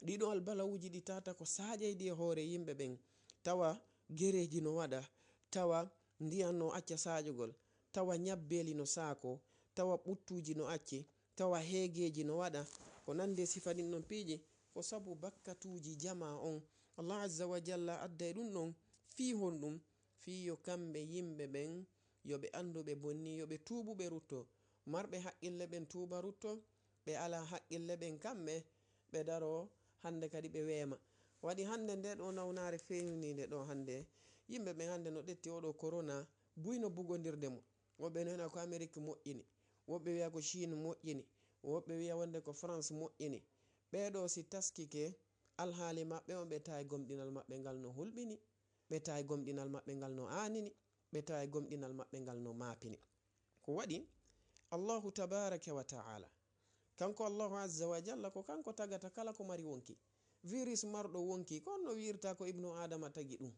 ɗiɗo albalawuuji ɗi tawata ko saaƴayɗi e hoore yimɓe ɓen, tawa gereeji no waɗa, tawa ndiyan no acca saaƴugol, tawa ñabbeeli no saako, tawa ɓuttuuji no acci, tawa heegeeji no waɗa, ko nandi e sifa ɗin ɗon piiji, ko sabu bakkatuuji jamaa on. Allah azza wa jalla adday ɗum ɗon fii honɗum? Fii yo kamɓe yimɓe ɓen, yo ɓe anndu ɓe bonni, yo ɓe tuubu ɓe rutto. Marɓe haqqille ɓen tuuba rutto, ɓe alaa haqqille ɓen kamɓe, ɓe daro hannde kadi ɓe weema. Waɗi hannde nde ɗo nawnaare feewninde ɗo hannde, yimɓe ɓen hannde no ƴetti oɗo corona, buy no bugondirde mo. Woɓɓe no wiya ko Amerik moƴƴini, woɓɓe wiya ko Chine moƴƴini, woɓɓe wiya wonde ko France moƴƴini. Ɓee ɗoo si taskike alhaali maɓɓe on, ɓe tawi gomɗinal maɓɓe ngal no hulɓini, ɓe tawi gomɗinal maɓɓe ngal no aanini, ɓe tawi gomɗinal maɓɓe ngal no maapini. Ko waɗi Allahu tabaraka wa ta'ala, kanko Allahu azza wa jalla, ko kanko tagata kala ko mari wonki. Virus marɗo wonki, ko honno wiirta ko Ibnu Adama tagi ɗum?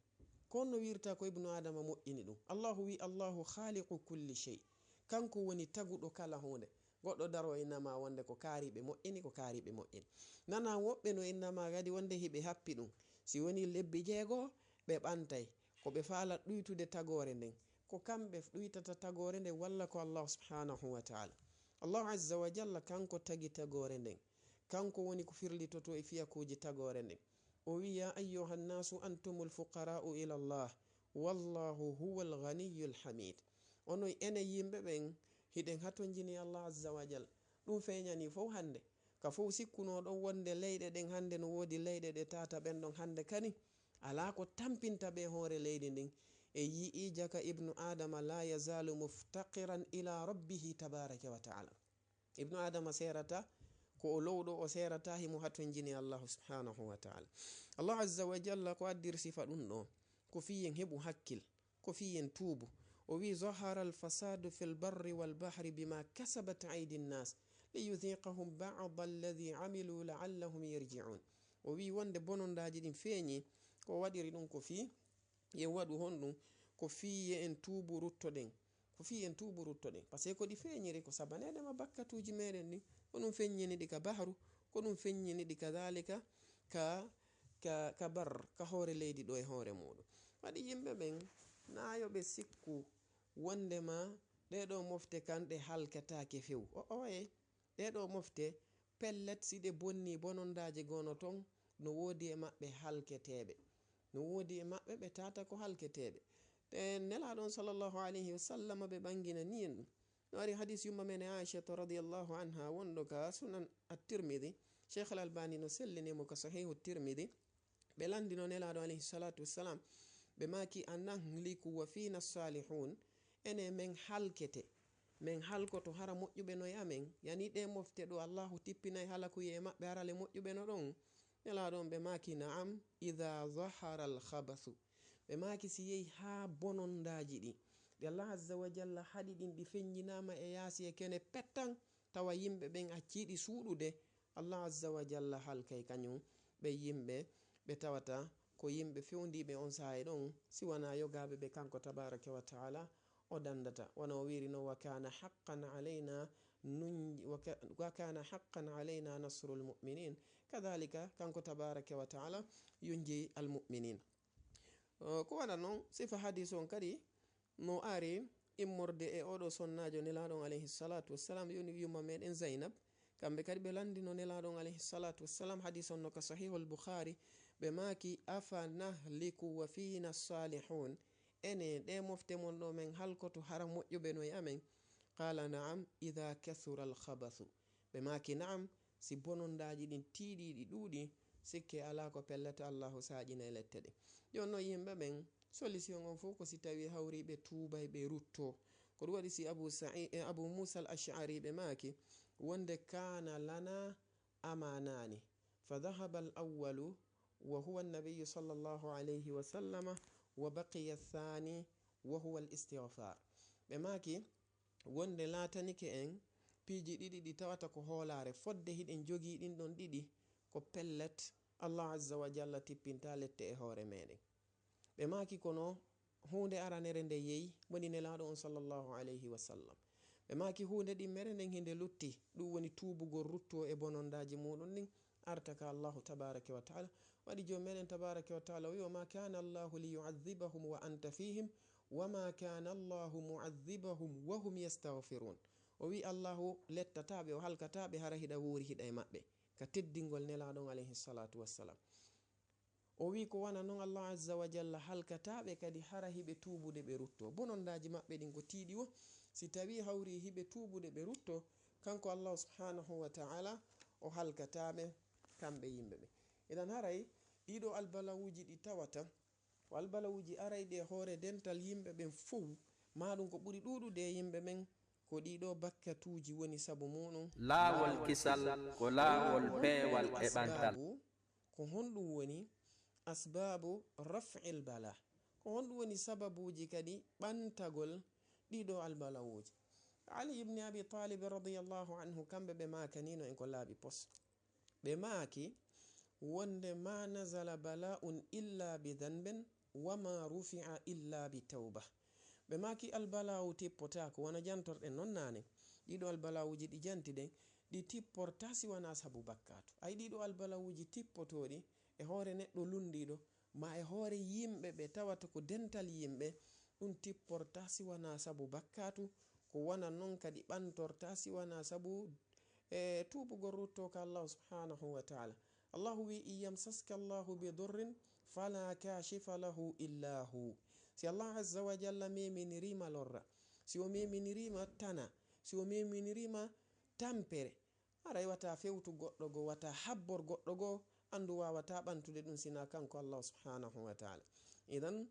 Ko honno wiirta ko Ibnu Adama moƴƴini ɗum? Allahu wi, "Allahu khaliqu kulli shay." Kanko woni taguɗo kala huunde. Goɗɗo daro innama wonde ko kaariɓe moƴƴini, ko kaariɓe moƴƴini. Nana woɓɓe no innama kadi wonde hiɓe happi ɗum. Si woni lebbi jeego, ɓe ɓantay. Ko ɓe faalat ɗuytude tagoore nden. Ko kamɓe ɗuytata tagoore nden walla ko Allah subhanahu wa ta'ala? Allah azza wa jalla kanko tagi tagoore nden. Kanko woni ko firlitoto e fiyakuuji tagoore nden. O wi, "Ya ayyuhan nasu antumul fuqara'u ila Allah, wallahu huwal ghaniyyul hamid." Onon enen yimɓe ɓen, hiɗen hatonjini Allah azza wa jalla. Ɗum feeñani fow hannde. Ka fow sikkunoo ɗon wonde leyɗe ɗen hannde no woodi leyɗe ɗe tata ɓen ɗon hannde kadi alaa ko tampinta ɓe hoore leydi ndin. E yi'i jaka Ibnu Adama la yazalu muftaqiran ila rabbihi tabaraka wa ta'ala. Ibnu Adama seerata, ko o lowɗo, o seerata himo hatonjini Allahu subhanahu wa ta'ala. Allah azza wa jalla ko addir sifa ɗum ɗo, ko fii en heɓu hakkil, ko fii en tuubu. O wi, "Zahara al-fasadu fil barri wal bahri bima kasabat aydin nas, liyudhiqahum ba'da alladhi amilu la'allahum yarji'un." O wi wonde bonondaaji ɗin feeñi, ko waɗiri ɗum ko fii yen waɗu honɗum? Ko fii ye en tuubu ruttoɗen. Ko fii en tuubu ruttoɗen. Par ce que ko ɗi feeñiri ko sabaneede ma bakkatuuji meɗen ɗin. Ko ɗum feññini ɗi ka bahru, ko ɗum feññini ɗi kadhalika ka, ka, ka bar, ka hoore leydi ɗo e hoore muɗum. Waɗi yimɓe ɓen, naa yo ɓe sikku wondema ɗee ɗoo mofte kan ɗe halkataake few. O, oye, ɗee ɗoo mofte, pellet, si ɗe bonni bonondaaji gono ton, no woodi e maɓɓe halketeeɓe. No woodi e maɓɓe ɓe tata ko halketeeɓe. Te Nelaaɗo on sallallahu alayhi wa sallam ɓe ɓanginani en ɗum. No ari hadis yumma men Aishata radiyallahu anha wonɗo ka Sunan At-Tirmidhi. Sheikh Al-Albani no sellini mo ka Sahihu Tirmidhi. Ɓe landino Nelaaɗo alayhi salatu wassalam, ɓe maaki, "A nahliku wa fina salihun?" Ene men halkete, men halkoto hara moƴƴuɓe no e amen? Yani ɗee mofte ɗo Allahu tippinay halakuye e maɓɓe hara le moƴƴuɓe no ɗon? Nelaaɗo on ɓe maaki, "Na'am, idha zahara al-khabathu." Ɓe maaki si yehi haa bonondaaji ɗi, ɗi Allah azza wa jalla haɗi ɗin, ɗi feññinaama e yaasi e kene pettan, tawa yimɓe ɓen accii ɗi suuɗude, Allah azza wa jalla halkay kañum ɓe yimɓe ɓe tawata ko yimɓe fewndiiɓe on saa'i ɗon, si wanaa yogaaɓe ɓe kanko tabaraka wa ta'ala o dandata. Wano o wiiri non, "Wa kana haqqan alayna nunj-, wa ka-, wa kana haqqan alayna nasrul mu'minin." Kadhalika, kanko tabaraka wa ta'ala yunji al mu'minin. Uh, ko wana non, sifa hadis on kadi no ari immorde e oɗo sonnaajo Nelaaɗo on alayhi salatu wassalam, yoni yumma meɗen Zainab. Kamɓe kadi ɓe landino Nelaaɗo on alayhi salatu wassalam, hadis on no ka Sahihul Bukhari, ɓe maaki, "Afa nahliku wa fina salihun?" Ene ɗee mofte mon ɗo men halkoto hara moƴƴuɓe no e amen? Qala, "Na'am, idha kathura al-khabathu." Ɓe maaki, "Na'am, si bonondaaji ɗin tiiɗi, ɗi ɗuuɗi, sikke alaa ko pellet Allahu saaƴina e lette ɗe." Jooni non yimɓe ɓen, solution on fow ko si tawi hawri ɓe tuubay, ɓe rutto. Ko ɗum waɗi si Abu Sa'i-, eh, Abu Musa al-Ash'ari ɓe maaki wonde, "Kana lana amanani, fa dhahaba al-awwalu wa huwa an-nabiyyu sallallahu alayhi wa sallama, wa baqiya ath-thani wa huwa al-istighfar." Ɓe maaki wonde laatanike en piiji ɗiɗi ɗi tawata ko hoolaare, fodde hiɗen jogii ɗin ɗon ɗiɗi, ko pellet Allah azza wa jalla tippinta lette e hoore meɗen. Ɓe maaki, "Kono huunde aranere nde yehi, woni Nelaaɗo on sallallahu alayhi wa sallam." Ɓe maaki, "Huunde ɗimmere nden hinde lutti, ɗum woni tuubugol rutto e bonondaaji muɗum ɗin, arta ka Allahu tabaraka wa ta'ala." Waɗi Joomi meɗen tabaraka wa ta'ala o wi, "Wa ma kana Allahu li yu'adhibahum wa anta fihim, wa ma kana Allahu mu'adhibahum wa hum yastaghfirun." O wi, "Allahu lettata ɓe, o halkata ɓe, hara hiɗa wuuri hiɗa e maɓɓe." Ka teddingol Nelaaɗo on alayhi salatu wassalam. O wi, ko wana non Allah azza wa jalla halkata ɓe kadi hara hiɓe tuubude ɓe rutto. Bonondaaji maɓɓe ɗin ko tiiɗi wo, si tawi hawri hiɓe tuubude ɓe rutto, kanko Allah subhanahu wa ta'ala o halkata ɓe, kamɓe yimɓe ɓe. Idan haray ɗiɗo albalawuji ɗi tawata, ko albalawuji arayɗi e hoore dental yimɓe ɓen fow, ma ɗum ko ɓuri ɗuuɗude e yimɓe ɓen, ko ɗiɗo bakkatuuji woni sabu muɗum. Laawol kisal ko laawol peewal e ɓantal. Asbaabu, ko honɗum woni asbaabu raf'il bala? Ko honɗum woni sababuuji kadi ɓantagol ɗiɗo albalawuuji? Ali ibni Abi Talib radiyallahu anhu, kamɓe ɓe maakanino en ko laaɓi pos. Ɓe maaki wonde, "Ma nazala bala'un illa bi dhanbin, wa ma rufi'a illa bi tawba." Ɓe maaki, "Albala'u tippotaako, wano jantorɗen non naane." Ɗiɗo albala'uuji ɗi janti ɗen, ɗi tipportaa si wanaa sabu bakkaatu. Ay, ɗiɗo albala'uuji tippotooɗi e hoore neɗɗo lunndiiɗo, ma e hoore yimɓe ɓe tawata ko dental yimɓe, ɗum tipportaa si wanaa sabu bakkaatu, ko wona non kadi ɓantortaa si wanaa sabu, e, tuubugol ruttoo ka Allahu subhanahu wa ta'ala. Allahu wi, "In yamsaska Allahu bi durrin fala kashifa lahu illa hu." Si Allah azza wa jalla meminirii ma lorra, si o meminirii ma tana, si o meminirii ma tampere, haray wata fewtu goɗɗo goo, wata habbor goɗɗo goo, anndu waawataa ɓantude ɗum sinaa kanko Allah subhanahu wa ta'ala. Idan,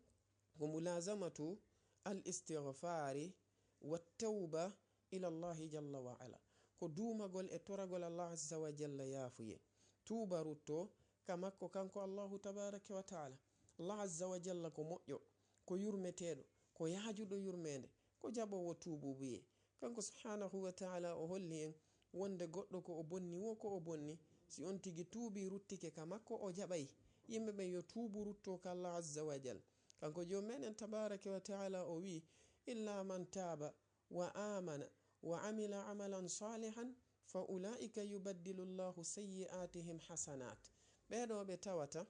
ko mulazamatu al istighfari wa tawba ila Allahi jalla wa ala. Ko duumagol e toragol Allah azza wa jalla yaafuye. Tuuba rutto ka makko kanko Allahu tabaraka wa ta'ala. Allah azza wa jalla ko moƴƴo, ko yurmeteeɗo, ko yaajuɗo yurmeende, ko jaɓoowo tuubuubuyee. Kanko subhanahu wa ta'ala o holli en wonde goɗɗo ko o bonni woo ko o bonni, si on tigi tuubii ruttike ka makko, o jaɓay. Yimɓe ɓen yo tuubu rutto ka Allah azza wa jal. Kanko Joomi meɗen tabaraka wa ta'ala o wi, "Illa man taaba wa amana wa amila amalan salihan fa ulaika yubaddilu Allahu sayyi'atihim hasanat." Ɓee ɗoo ɓe tawata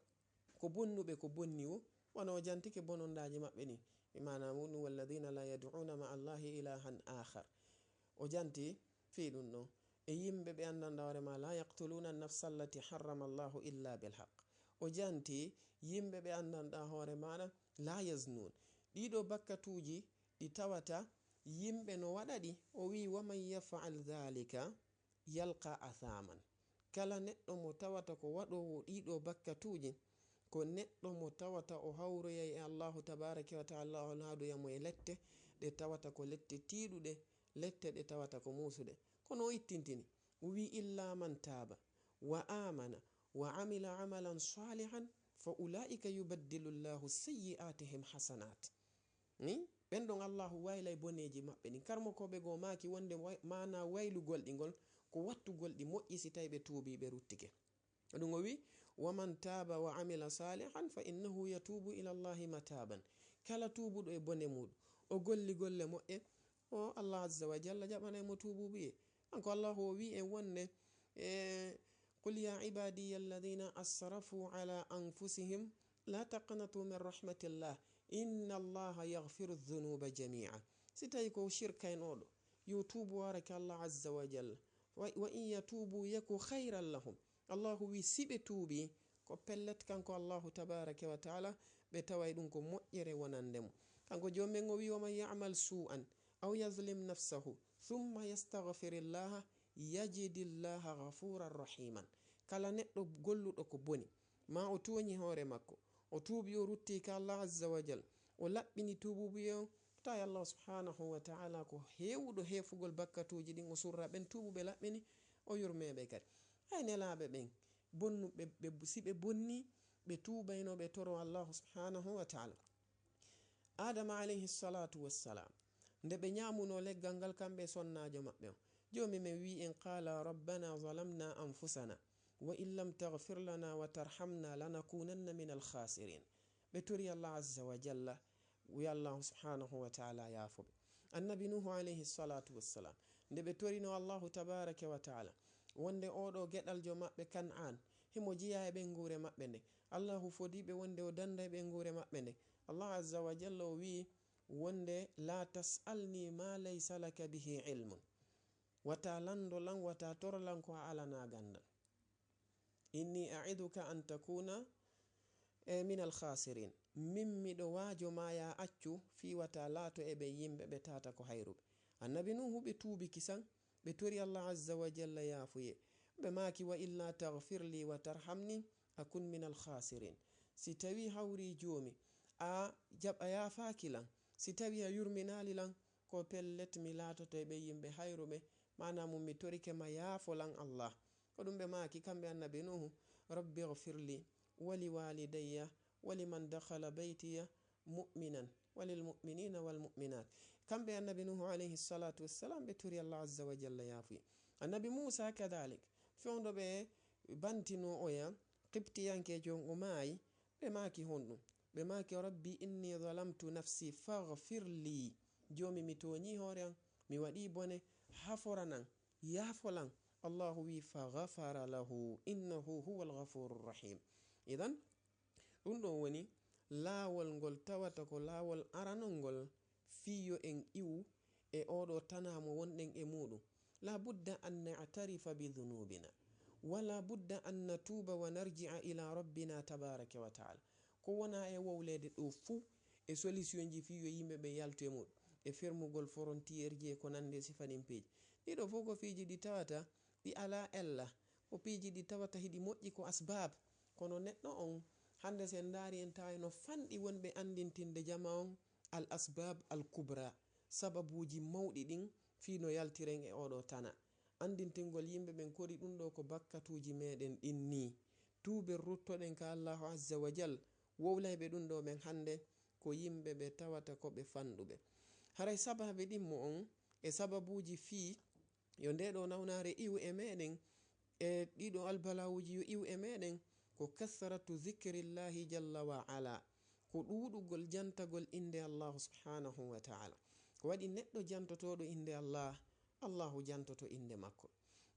ko bonnuɓe ko bonni woo, wano o jantike bonondaaji maɓɓe ɗin. E maanaa muɗum, "Walladina la yad'una ma Allahi ilahan akhar." O janti fii ɗum ɗon. E yimɓe ɓe anndanɗaa hoore ma, "La yaqtuluna an-nafsa allati harrama Allahu illa bil haqq." O janti yimɓe ɓe anndanɗaa hoore maaɗa, "La yaznun." Ɗiɗo bakkatuuji ɗi tawata yimɓe no waɗa ɗi, o wi, "Wa man yaf'al dhalika yalqa athaman." Kala neɗɗo mo tawata ko waɗoowo ɗiɗo bakkatuuji, ko neɗɗo mo tawata o hawroyay e Allahu tabaraka wa ta'ala, o naadoya mo e lette ɗe tawata ko lette tiiɗuɗe, lette ɗe tawata ko muusuɗe. Kono o ittintini, o wi, "Illa man taaba wa amana wa amila amalan salihan fa ulaika yubaddilu Allahu sayyi'atihim hasanat." Ni? Ɓen ɗon Allahu waylay boneeji maɓɓe ɗin. Karmokooɓe goo maaki wonde way-, maanaa waylugol ɗi ngol ko wattugol ɗi moƴƴi si tawi ɓe tuubii, ɓe ruttike. Ɗum o wi, "Wa man taaba wa amila salihan fa innahu yatubu ila Allahi mataban." Kala tuubuɗo e bone muuɗum, o golli golle moƴƴe, o Allah azza wa jalla jaɓanay mo tuubuubuyee. Kanko Allahu o wi en wonde, e, "Qul ya ibadiya alladhina asrafu ala anfusihim la taqnatu min rahmatillah, inna Allaha yaghfiru dhunuba jami'a." Si tawi ko shirkaynooɗo, yo tuubu wara ka Allah azza wa jalla. Wa, "wa in yatubu yaku khayran lahum." Allahu wi, si ɓe tuubii, ko pellet kanko Allahu tabaraka wa ta'ala, ɓe taway ɗum ko moƴƴere wonande mo. Kanko Joomi men o wi, "Wa man ya'mal su'an aw yazlim nafsahu thumma yastaghfirillaha yajidillaha ghafuran rahiman." Kala neɗɗo golluɗo ko boni, ma o tooñi hoore makko, o tuubi, o rutti ka Allah azza wa jal, o laɓɓini tuubuubuyee on, tawi Allah subhanahu wa ta'ala ko heewuɗo heefugol bakkatuuji ɗin, o surra ɓen tuubuɓe laɓɓini, o yurmeeɓe kadi. Hay nelaaɓe ɓen, bonnuɓe, ɓe, si ɓe bonni, ɓe tuubayno, ɓe toro Allah subhanahu wa ta'ala. Adama alayhi salatu wassalam, nde ɓe ñaamunoo leggal ngal, kamɓe e sonnaajo maɓɓe on, Joomi men wi en, "Qala rabbana zalamna anfusana, wa in lam taghfir lana wa tarhamna lanakunanna min al khasirin." Ɓe tori Allah azza wa jalla, wi Allahu subhanahu wa ta'ala yaafo ɓe. Annabi Nuhu alayhi salatu wassalam, nde ɓe torino Allahu tabaraka wa ta'ala, wonde oɗo geɗaljo maɓɓe Kan'an, himo jeyaa e ɓeynguure maɓɓe nde, Allahu fodi ɓe wonde o danda e ɓeynguure maɓɓe nde. Allah azza wa jalla o wi, wonde, "La tas'alni ma laysa laka bihi ilmun." Wata lando lan, wata toro lan ko a alana gandal. "Inni a'iduka an takuna, e, min al khasirin." Min miɗo waajo ma ya accu fii wata laato e ɓen yimɓe ɓe tata ko hayruɓe. Annabi Nuhu ɓe tuubi kisan, ɓe tori Allah azza wa jalla yaafuye. Ɓe maaki, "Wa illa taghfir li wa tarhamni akun min al khasirin." Si tawi hawri joomi, a jaɓ-, a yaafaaki lan, si tawi a yurminaali lan, ko pellet mi laatoto e ɓe yimɓe hayruɓe, maanaa mum mi torike ma yaafo lan Allah. Ko ɗum ɓe maaki kamɓe annabi Nuhu, "Rabbi ghfir li wa li walidayya wa liman dakhala baytiya mu'minan wa lil mu'minina wal mu'minat." Kamɓe annabi Nuhu alayhi salatu wassalam ɓe tori Allah azza wa jalla yaafuye. Annabi Musa kadalik, fewndo ɓe bantino oya, Qibtiyankejo on o maayi, ɓe maaki honɗum? Ɓe maaki, "Rabbi inni zalamtu nafsi faghfir li." Joomi, mi tooñi hoore an, mi waɗi bone, haforanan, yaafolan. Allahu wi, "Faghafara lahu, innahu huwal ghafurur rahim." Idan, ɗum ɗo woni laawol ngol tawata ko laawol aranol ngol fii yo en iwu e oɗo tana mo wonɗen e muɗum. La budda an na'tarifa bi dhunubina. Wa la budda an natuba wa narji'a ila rabbina tabaraka wa ta'ala. Ko wona e wowleede ɗo fuu e solution ji fii yo yimɓe ɓe yaltu e muɗum. E fermugol frontière ji e ko nandi e sifanin piiji. Ɗiɗo fof ko fiiji ɗi tawata ɗi alaa ella. Ko piiji ɗi tawata hiɗi moƴƴi ko asbab. Kono neɗɗo on, hannde si en ndaari en tawi no fanɗi wonɓe anndintinde jama on al asbab al kubra, sababuuji mawɗi ɗin fii no yaltiren e oɗo tana. Anndintingol yimɓe ɓen kori ɗum ɗo ko bakkatuuji meɗen ɗin nii. Tuuben ruttoɗen ka Allahu azza wa jal, wowlayɓe ɗum ɗo ɓen hannde ko yimɓe ɓe tawata ko ɓe fanɗuɓe. Haray sababe ɗimmo on e sababuuji fii yo nde ɗo nawnaare iwu e meɗen, e ɗiɗo albalawuji yo iwu e meɗen, ko kasratu zikrillahi jalla wa ala, ko ɗuuɗugol jantagol innde Allahu subhanahu wa ta'ala. Ko waɗi neɗɗo jantotoɗo innde Allah, Allahu jantoto innde makko.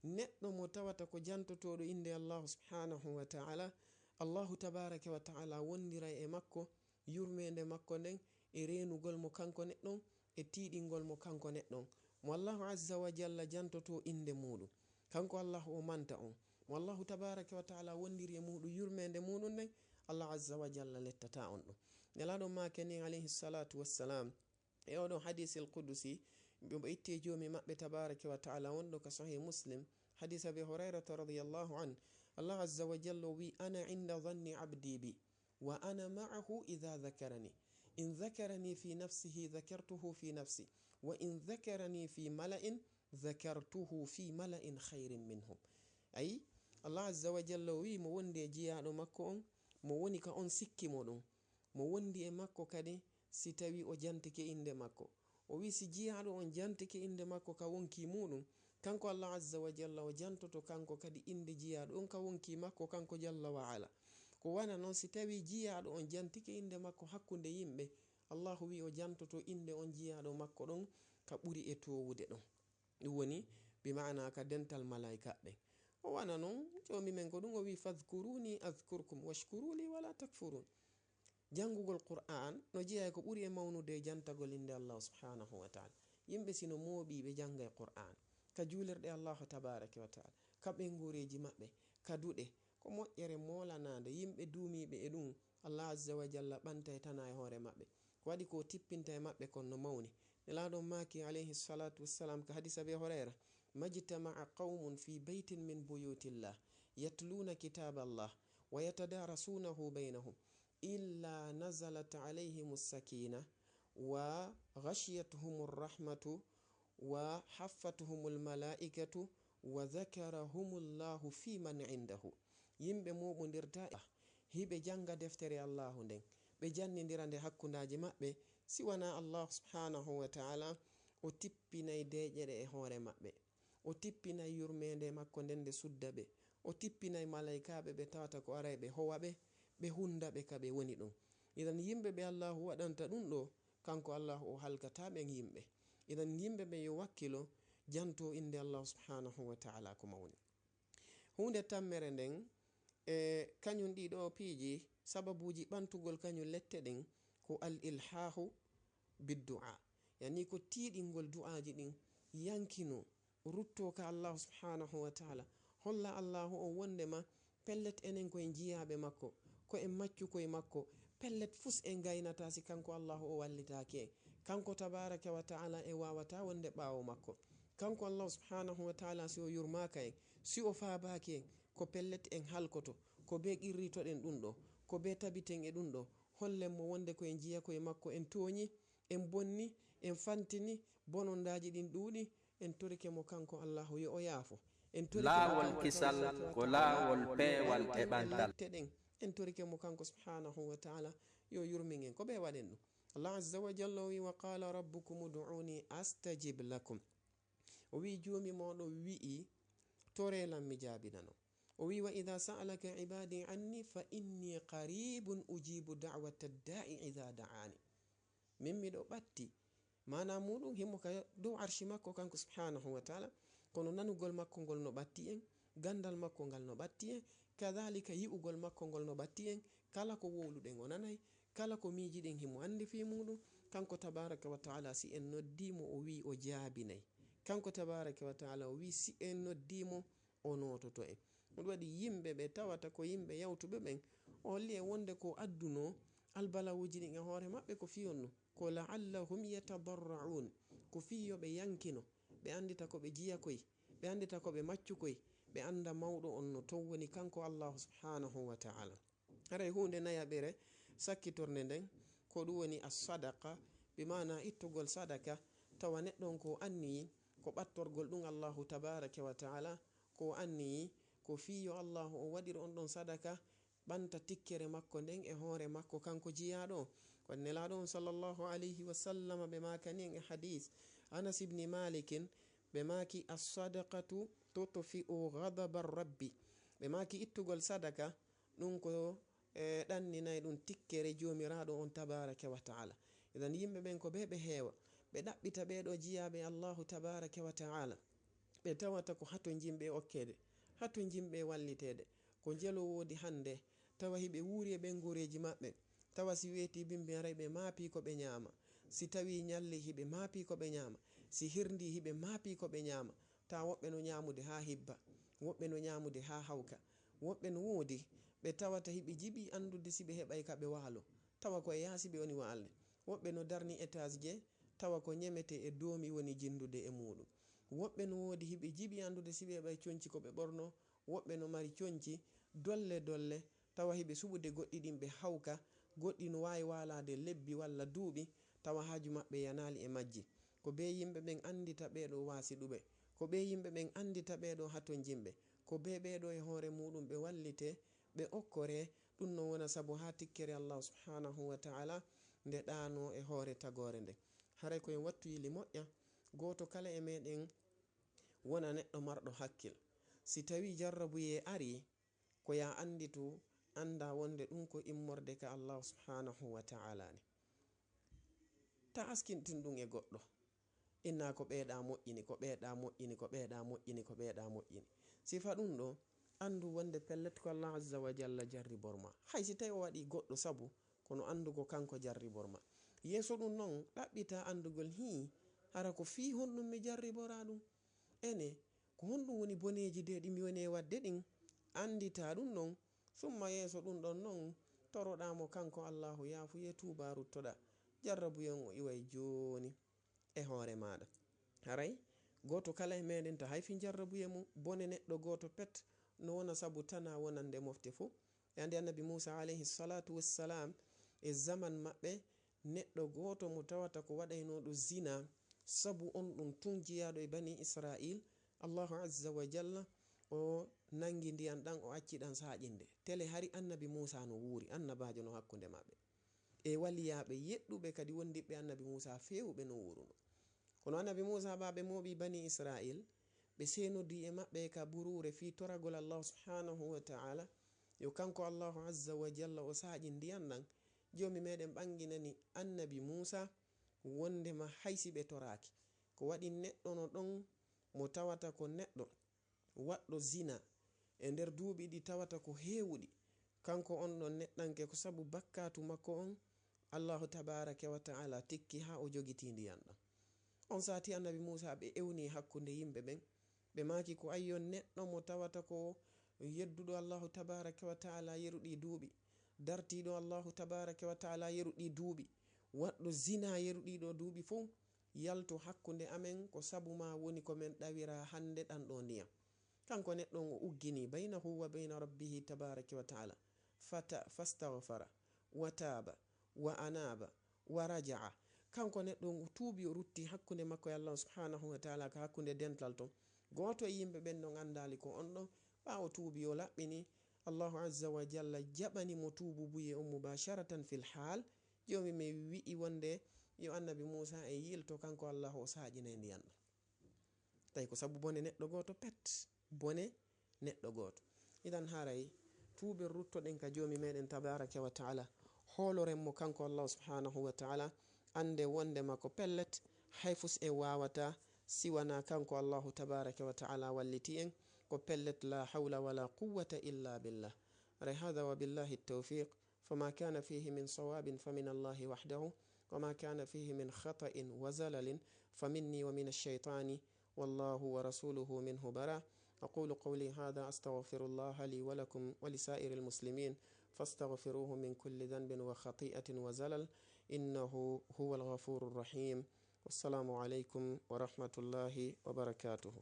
Neɗɗo mo tawata ko jantotoɗo innde Allahu subhanahu wa ta'ala, Allahu tabaraka wa ta'ala wondiray e makko, yurmeende makko nden, e reenugol mo kanko neɗɗon, e tiiɗingol mo kanko neɗɗon. Mo Allahu azza wa jalla jantoto innde muɗum. Kanko Allahu o manta on. Mo Allahu tabaraka wa ta'ala wondiri e muɗum yurmeende muɗum nden, Allahu azza wa jalla lettata on ɗum. Nelaaɗo maake ni alayhi salatu wassalam, e oɗo hadisil qudusi, ɓe itti e joomi maɓɓe tabaraka wa ta'ala wonɗo ka sahih Muslim, hadis Abi Hurayrata radiyallahu anhu, Allah azza wa jalla o wi, "Ana inda dhanni abdi bi, wa ana ma'ahu idha dhakarani. In dhakarani fi nafsihi dhakartuhu fi nafsi, wa in dhakarani fi mala'in dhakartuhu fi mala'in khayrin minhum." Ayi, Allah azza wa jalla o wi mo wondi e jiyaaɗo makko on, mo woni ka on sikki mo ɗum. Mo wondi e makko kadi si tawi o jantike innde makko. O wi si jiyaaɗo on jantike innde makko ka wonki muɗum, kanko Allah azza wa jalla o jantoto kanko kadi innde jiyaaɗo on ka wonki makko kanko jalla wa ala. Ko wana non si tawi jiyaaɗo on jantike innde makko hakkunde yimɓe, Allahu wi o jantoto innde on jiyaaɗo makko ɗon ka ɓuri e towude ɗon. Ɗum woni bi ma'ana ka dental malaa'ikaaɓe ɓen. O wana non, joomi men ko ɗum o wi, "Fadhkuruni adhkurkum washkuru li wala takfurun." Janngugol Qur'aan no jeyaa e ko ɓuri e mawnude e jantagol innde Allahu subhanahu wa ta'ala. Yimɓe sino mooɓii ɓe janngay Qur'aan ka juulirɗe Allahu tabaraka wa ta'ala, ka ɓeynguureeji maɓɓe, ka duɗe, ko moƴƴere moolanaande yimɓe duumiiɓe e ɗum, Allah azza wa jalla ɓanta e tana e hoore maɓɓe. Ko waɗi ko o tippinta e maɓɓe kon no mawni. Nelaaɗo maaki alayhi salatu wassalam ka hadis Abi Hurayra, "Majtama'a qawmun fi baytin min buyutillah, yatluuna kitaballah, wa yatadarasunahu baynahum, illa nazalat alayhimu sakina, wa ghashiyatuhumu rahmatu, wa haffathumul malaikatu, wa dhakarahumullahu fi man indahu." Yimɓe mooɓondirta e hiɓe jannga deftere Allahu nden, ɓe jannindira nde hakkundaji maɓɓe, si wanaa Allah subhanahu wa ta'ala, o tippinay deeƴere e hoore maɓɓe. O tippinay yurmeende makko nden nde sudda ɓe. O tippinay malaykaaɓe ɓe tawata ko aray ɓe howa ɓe, ɓe hunda ɓe ka ɓe woni ɗon. Idan yimɓe ɓe Allahu waɗanta ɗum ɗo, kanko Allahu o halkata ɓen yimɓe. Idan yimɓe ɓe yo wakkilo janto innde Allahu subhanahu wa ta'ala ko mawni. Huunde tammere nden, e kañum ɗiɗo piiji, sababuuji ɓantugol kañum lette ɗen, ko al ilhahu biddu'a. Yani ko tiiɗingol du'aaji ɗin, yankino, rutto ka Allahu subhanahu wa ta'ala. Holla Allahu on wondema pellet enen ko en jiyaaɓe makko, ko en maccukoy makko, pellet fus en gaynata si kanko Allahu o wallitaaki en. Kanko tabaraka wa ta'ala e wawata wonde ɓaawo makko. Kanko Allahu subhanahu wa taala, si o yurmaaka en, si o faabaaki en, ko pellet en halkoto. Ko bee qirritoɗen ɗum ɗo, ko bee tabiten e ɗum ɗo. Hollen mo wonde ko en jiyakoy makko, en tooñi, en bonni, en fantini, bonondaaji ɗin ɗuuɗi, en torike mo kanko Allahu yo o yaafo. En torike mo Laawol kanko kisal Allahu ko taala laawol yo o peewal e ɓantal. Lalteɗen. En torike mo kanko subhanahu wa taala yo yurmin en. Ko ɓe waɗen ɗum. Allah azza wa jalla o wi, "Wa qala rabbukum ud'uni astajib lakum." O wi, "Joomi mooɗon wi'i, tore lan mi jaabinano." O wi, "Wa idha sa'alaka ibadi anni fa inni qaribun ujibu da'wata da'i idha da'ani." Min miɗo ɓatti. Maana muɗum himo ka dow arshi makko kanko subhanahu wa taala. Kono nanugol makko ngol no ɓatti en, gandal makko ngal no ɓatti en, kadhalika yi'ugol makko ngol no ɓatti en. Kala ko wowluɗen o nanay, kala ko miijiɗen himo andi fii muɗum. Kanko tabaraka wa taala, si en noddi mo, o wi o jaabinay. Kanko tabaraka wa taala o wi si en noddi mo, o noototo en. Ɗum waɗi yimɓe ɓe tawata ko yimɓe yawtuɓe ɓen, o holli en wonde ko adduno albalawuji ɗin e hoore maɓɓe ko fii honɗum? Ko la'allahum yatadarra'un, ko fii yo ɓe yankino, ɓe andita ko ɓe jiyakoy, ɓe andita ko ɓe maccukoy, ɓe anda mawɗo on no ton woni kanko Allahu subhanahu wa ta'ala. Haray huunde nayaɓere sakkitornde nden, ko ɗum woni as-sadaqa, bi maana ittugol sadaka, tawa neɗɗo on ko anniyi, ko ɓattorgol ɗum Allahu tabaraka wa taala, ko anniyi, ko fii yo Allahu o waɗir on ɗon sadaka, ɓanta tikkere makko nden e hoore makko kanko jiyaaɗo on. Ko Nelaaɗo on sallallahu alayhi wa sallam ɓe maakani en e hadis Anas ibni Malikin, ɓe maaki, "As-sadaqatu tutfi'u ghadaba rabbi." Ɓe maaki ittugol sadaka, ɗum ko, e, ɗanninay ɗum tikkere Joomiraaɗo on tabaraka wa taala. Idan yimɓe ɓen ko ɓe ɓe heewa, ɓe ɗaɓɓita ɓee ɗoo jiyaaɓe Allahu tabaraka wa taala. Ɓe tawata ko hato njimɓe okkeede, hato njimɓe walliteede, ko njelo woodi hannde, tawa hiɓe wuuri e ɓen gooreeji maɓɓe, tawa si weetii bimbi haray ɓe maapii ko ɓe ñaama, si tawii ñalli hiɓe maapii ko ɓe ñaama, si hirndii hiɓe maapii ko ɓe ñaama, tawa woɓɓe no ñaamude haa hibba, woɓɓe no ñaamude haa hawka, woɓɓe no woodi ɓe tawata hiɓe jiɓii anndude si ɓe heɓay ka ɓe waalo, tawa ko e yaasi ɓe woni waalde, woɓɓe no darni étage je, tawa ko ñemete e doomi woni jinndude e muuɗum. Woɓɓe no woodi hiɓe jiɓi anndude si ɓe heɓay conci ko ɓe ɓorno, woɓɓe no mari conci dolle dolle, tawa hiɓe suɓude goɗɗi ɗin ɓe hawka, goɗɗi no waawi waalaade lebbi walla duuɓi, tawa haaju maɓɓe yanaali e majji. Ko bee yimɓe ɓen anndita ɓee ɗoo waasiɗuɓe, ko bee yimɓe ɓen anndita ɓee ɗoo hatonjinɓe, ko bee ɓee ɗoo e hoore muuɗum ɓe wallitee, ɓe okkoree, ɗum no wona sabu haa tikkere Allaahu subhaanahu wa ta'aalaa nde ɗaanoo e hoore tagoore nden. Haray ko en wattu yili moƴƴa, gooto kala e meɗen wona neɗɗo marɗo hakkil. Si tawii jarrabuyee arii, ko yaa annditu, anndaa wonde ɗum ko immorde ka Allaahu subhaanahu wa ta'aalaa ni. Ta askintin ɗum e goɗɗo. Innaa ko ɓee ɗaa moƴƴini, ko ɓee ɗaa moƴƴini, ko ɓee ɗaa moƴƴini, ko ɓee ɗaa moƴƴini. Sifa ɗum ɗoo, anndu wonde pellet ko Allaahu azza wa jalla jarribor maa. Hay si tawii o waɗii goɗɗo sabu, kono anndu ko kanko jarribor maa. Yeeso ɗum non, ɗaɓɓitaa anndugol, hii, hara ko fii honɗum mi jarriboraa ɗum? Ene, ko honɗum woni boneeji de ɗi mi woni e waɗde ɗin? Annditaa ɗum non, summa yeeso ɗum ɗon non, toroɗaa mo kanko Allaahu yaafuyee, tuubaa, ruttoɗaa. Jarrabuyee on o iway jooni e hoore maaɗa. Haray, gooto kala e meɗen ta hay fii jarrabuyee mum, bone neɗɗo gooto pet no wona sabu tanaa wonande mofte fow. E anndi Annabi Muusaa alayhi salaatu wassalaam, e zaman maɓɓe, neɗɗo gooto mo tawata ko waɗaynooɗo zina, sabu on ɗum tun jiyaaɗo e Banii Israa'iil, Allaahu azza wa jalla o nanngi ndiyan ɗan, o acci ɗan saaƴinde. Tele hari Annabi Muusaa no wuuri, annabaajo no hakkunde maɓɓe. E waliyaaɓe yeɗɗuɓe kadi wondiɓɓe Annabi Muusaa feewuɓe no wuuruno. Kono Annabi Muusaa, ɓaa ɓe mooɓii Banii Israa'iil, ɓe seenodii e maɓɓe ka buruure fii toragol Allaahu subhaanahu wa ta'aalaa, yo kanko Allaahu azza wa jalla o saaƴin ndiyan ɗan, Joomi meɗen ɓannginani Annabi Muusaa wondema hay si ɓe toraaki, ko waɗi neɗɗo no ɗon mo tawata ko neɗɗo waɗɗo zina e nder duuɓi ɗi tawata ko heewuɗi, kanko on ɗon neɗɗanke ko sabu bakkaatu makko on, Allaahu tabaaraka wa ta'aalaa tikki haa o jogitii ndiyan ɗan. On saati Annabi Muusaa ɓe ewnii hakkunde yimɓe ɓen, ɓe maaki ko ayyo neɗɗo mo tawata ko yedduɗo Allaahu tabaaraka wa ta'aalaa yeru ɗii duuɓi, dartiiɗo Allaahu tabaaraka wa ta'aalaa yeru ɗii duuɓi, waɗɗo zinaa yeru ɗii ɗoo duuɓi fow, yaltu hakkunde amen, ko sabu maa woni ko men ɗawira hannde ɗan ɗoo ndiyan. Kanko neɗɗo on o ugginii baynahu wa bayna rabbihi tabaraka wa taala, fata-, fastaghfara, wa taaba, wa anaaba, wa raja'a. Kanko neɗɗo on o tuubi, o rutti hakkunde makko e Allah subhanahu wa taala ka hakkunde dental ton. Gooto e yimɓe ɓen ɗon anndaali ko on ɗon. Ɓaawo tuubi o laɓɓini, Allahu azza wa jalla jaɓani mo tuubu buye on mubasharatan fil haal. Joomi men wi'i wonde yo annabi Muusa e yilto kanko Allah o saaƴina e ndiyan ɗan. Tawi ko sabu bone neɗɗo gooto pet, bone neɗɗo gooto. Idan haray tuuben ruttoɗen ka Joomi meɗen tabaraka wa taala, hooloren mo kanko Allah subhanahu wa taala, annde wondema ko pellet, hay fus en waawata siwana kanko Allahu tabaraka wa taala walliti en, ko pellet la hawla wala quwwata illa billah. Haray hada wa billahi tawfiq. فما كان فيه من صواب فمن الله وحده، وما كان فيه من خطأ وزلل فمني ومن الشيطان، والله ورسوله منه براء. أقول قولي هذا، أستغفر الله لي ولكم ولسائر المسلمين، فاستغفروه من كل ذنب وخطيئة وزلل، إنه هو الغفور الرحيم. والسلام عليكم ورحمة الله وبركاته.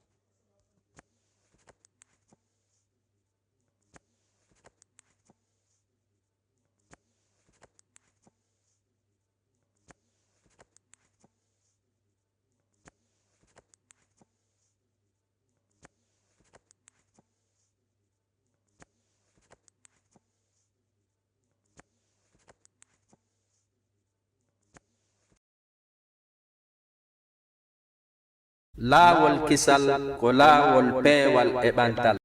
Laawol kisal ko laawol peewal e ɓantal.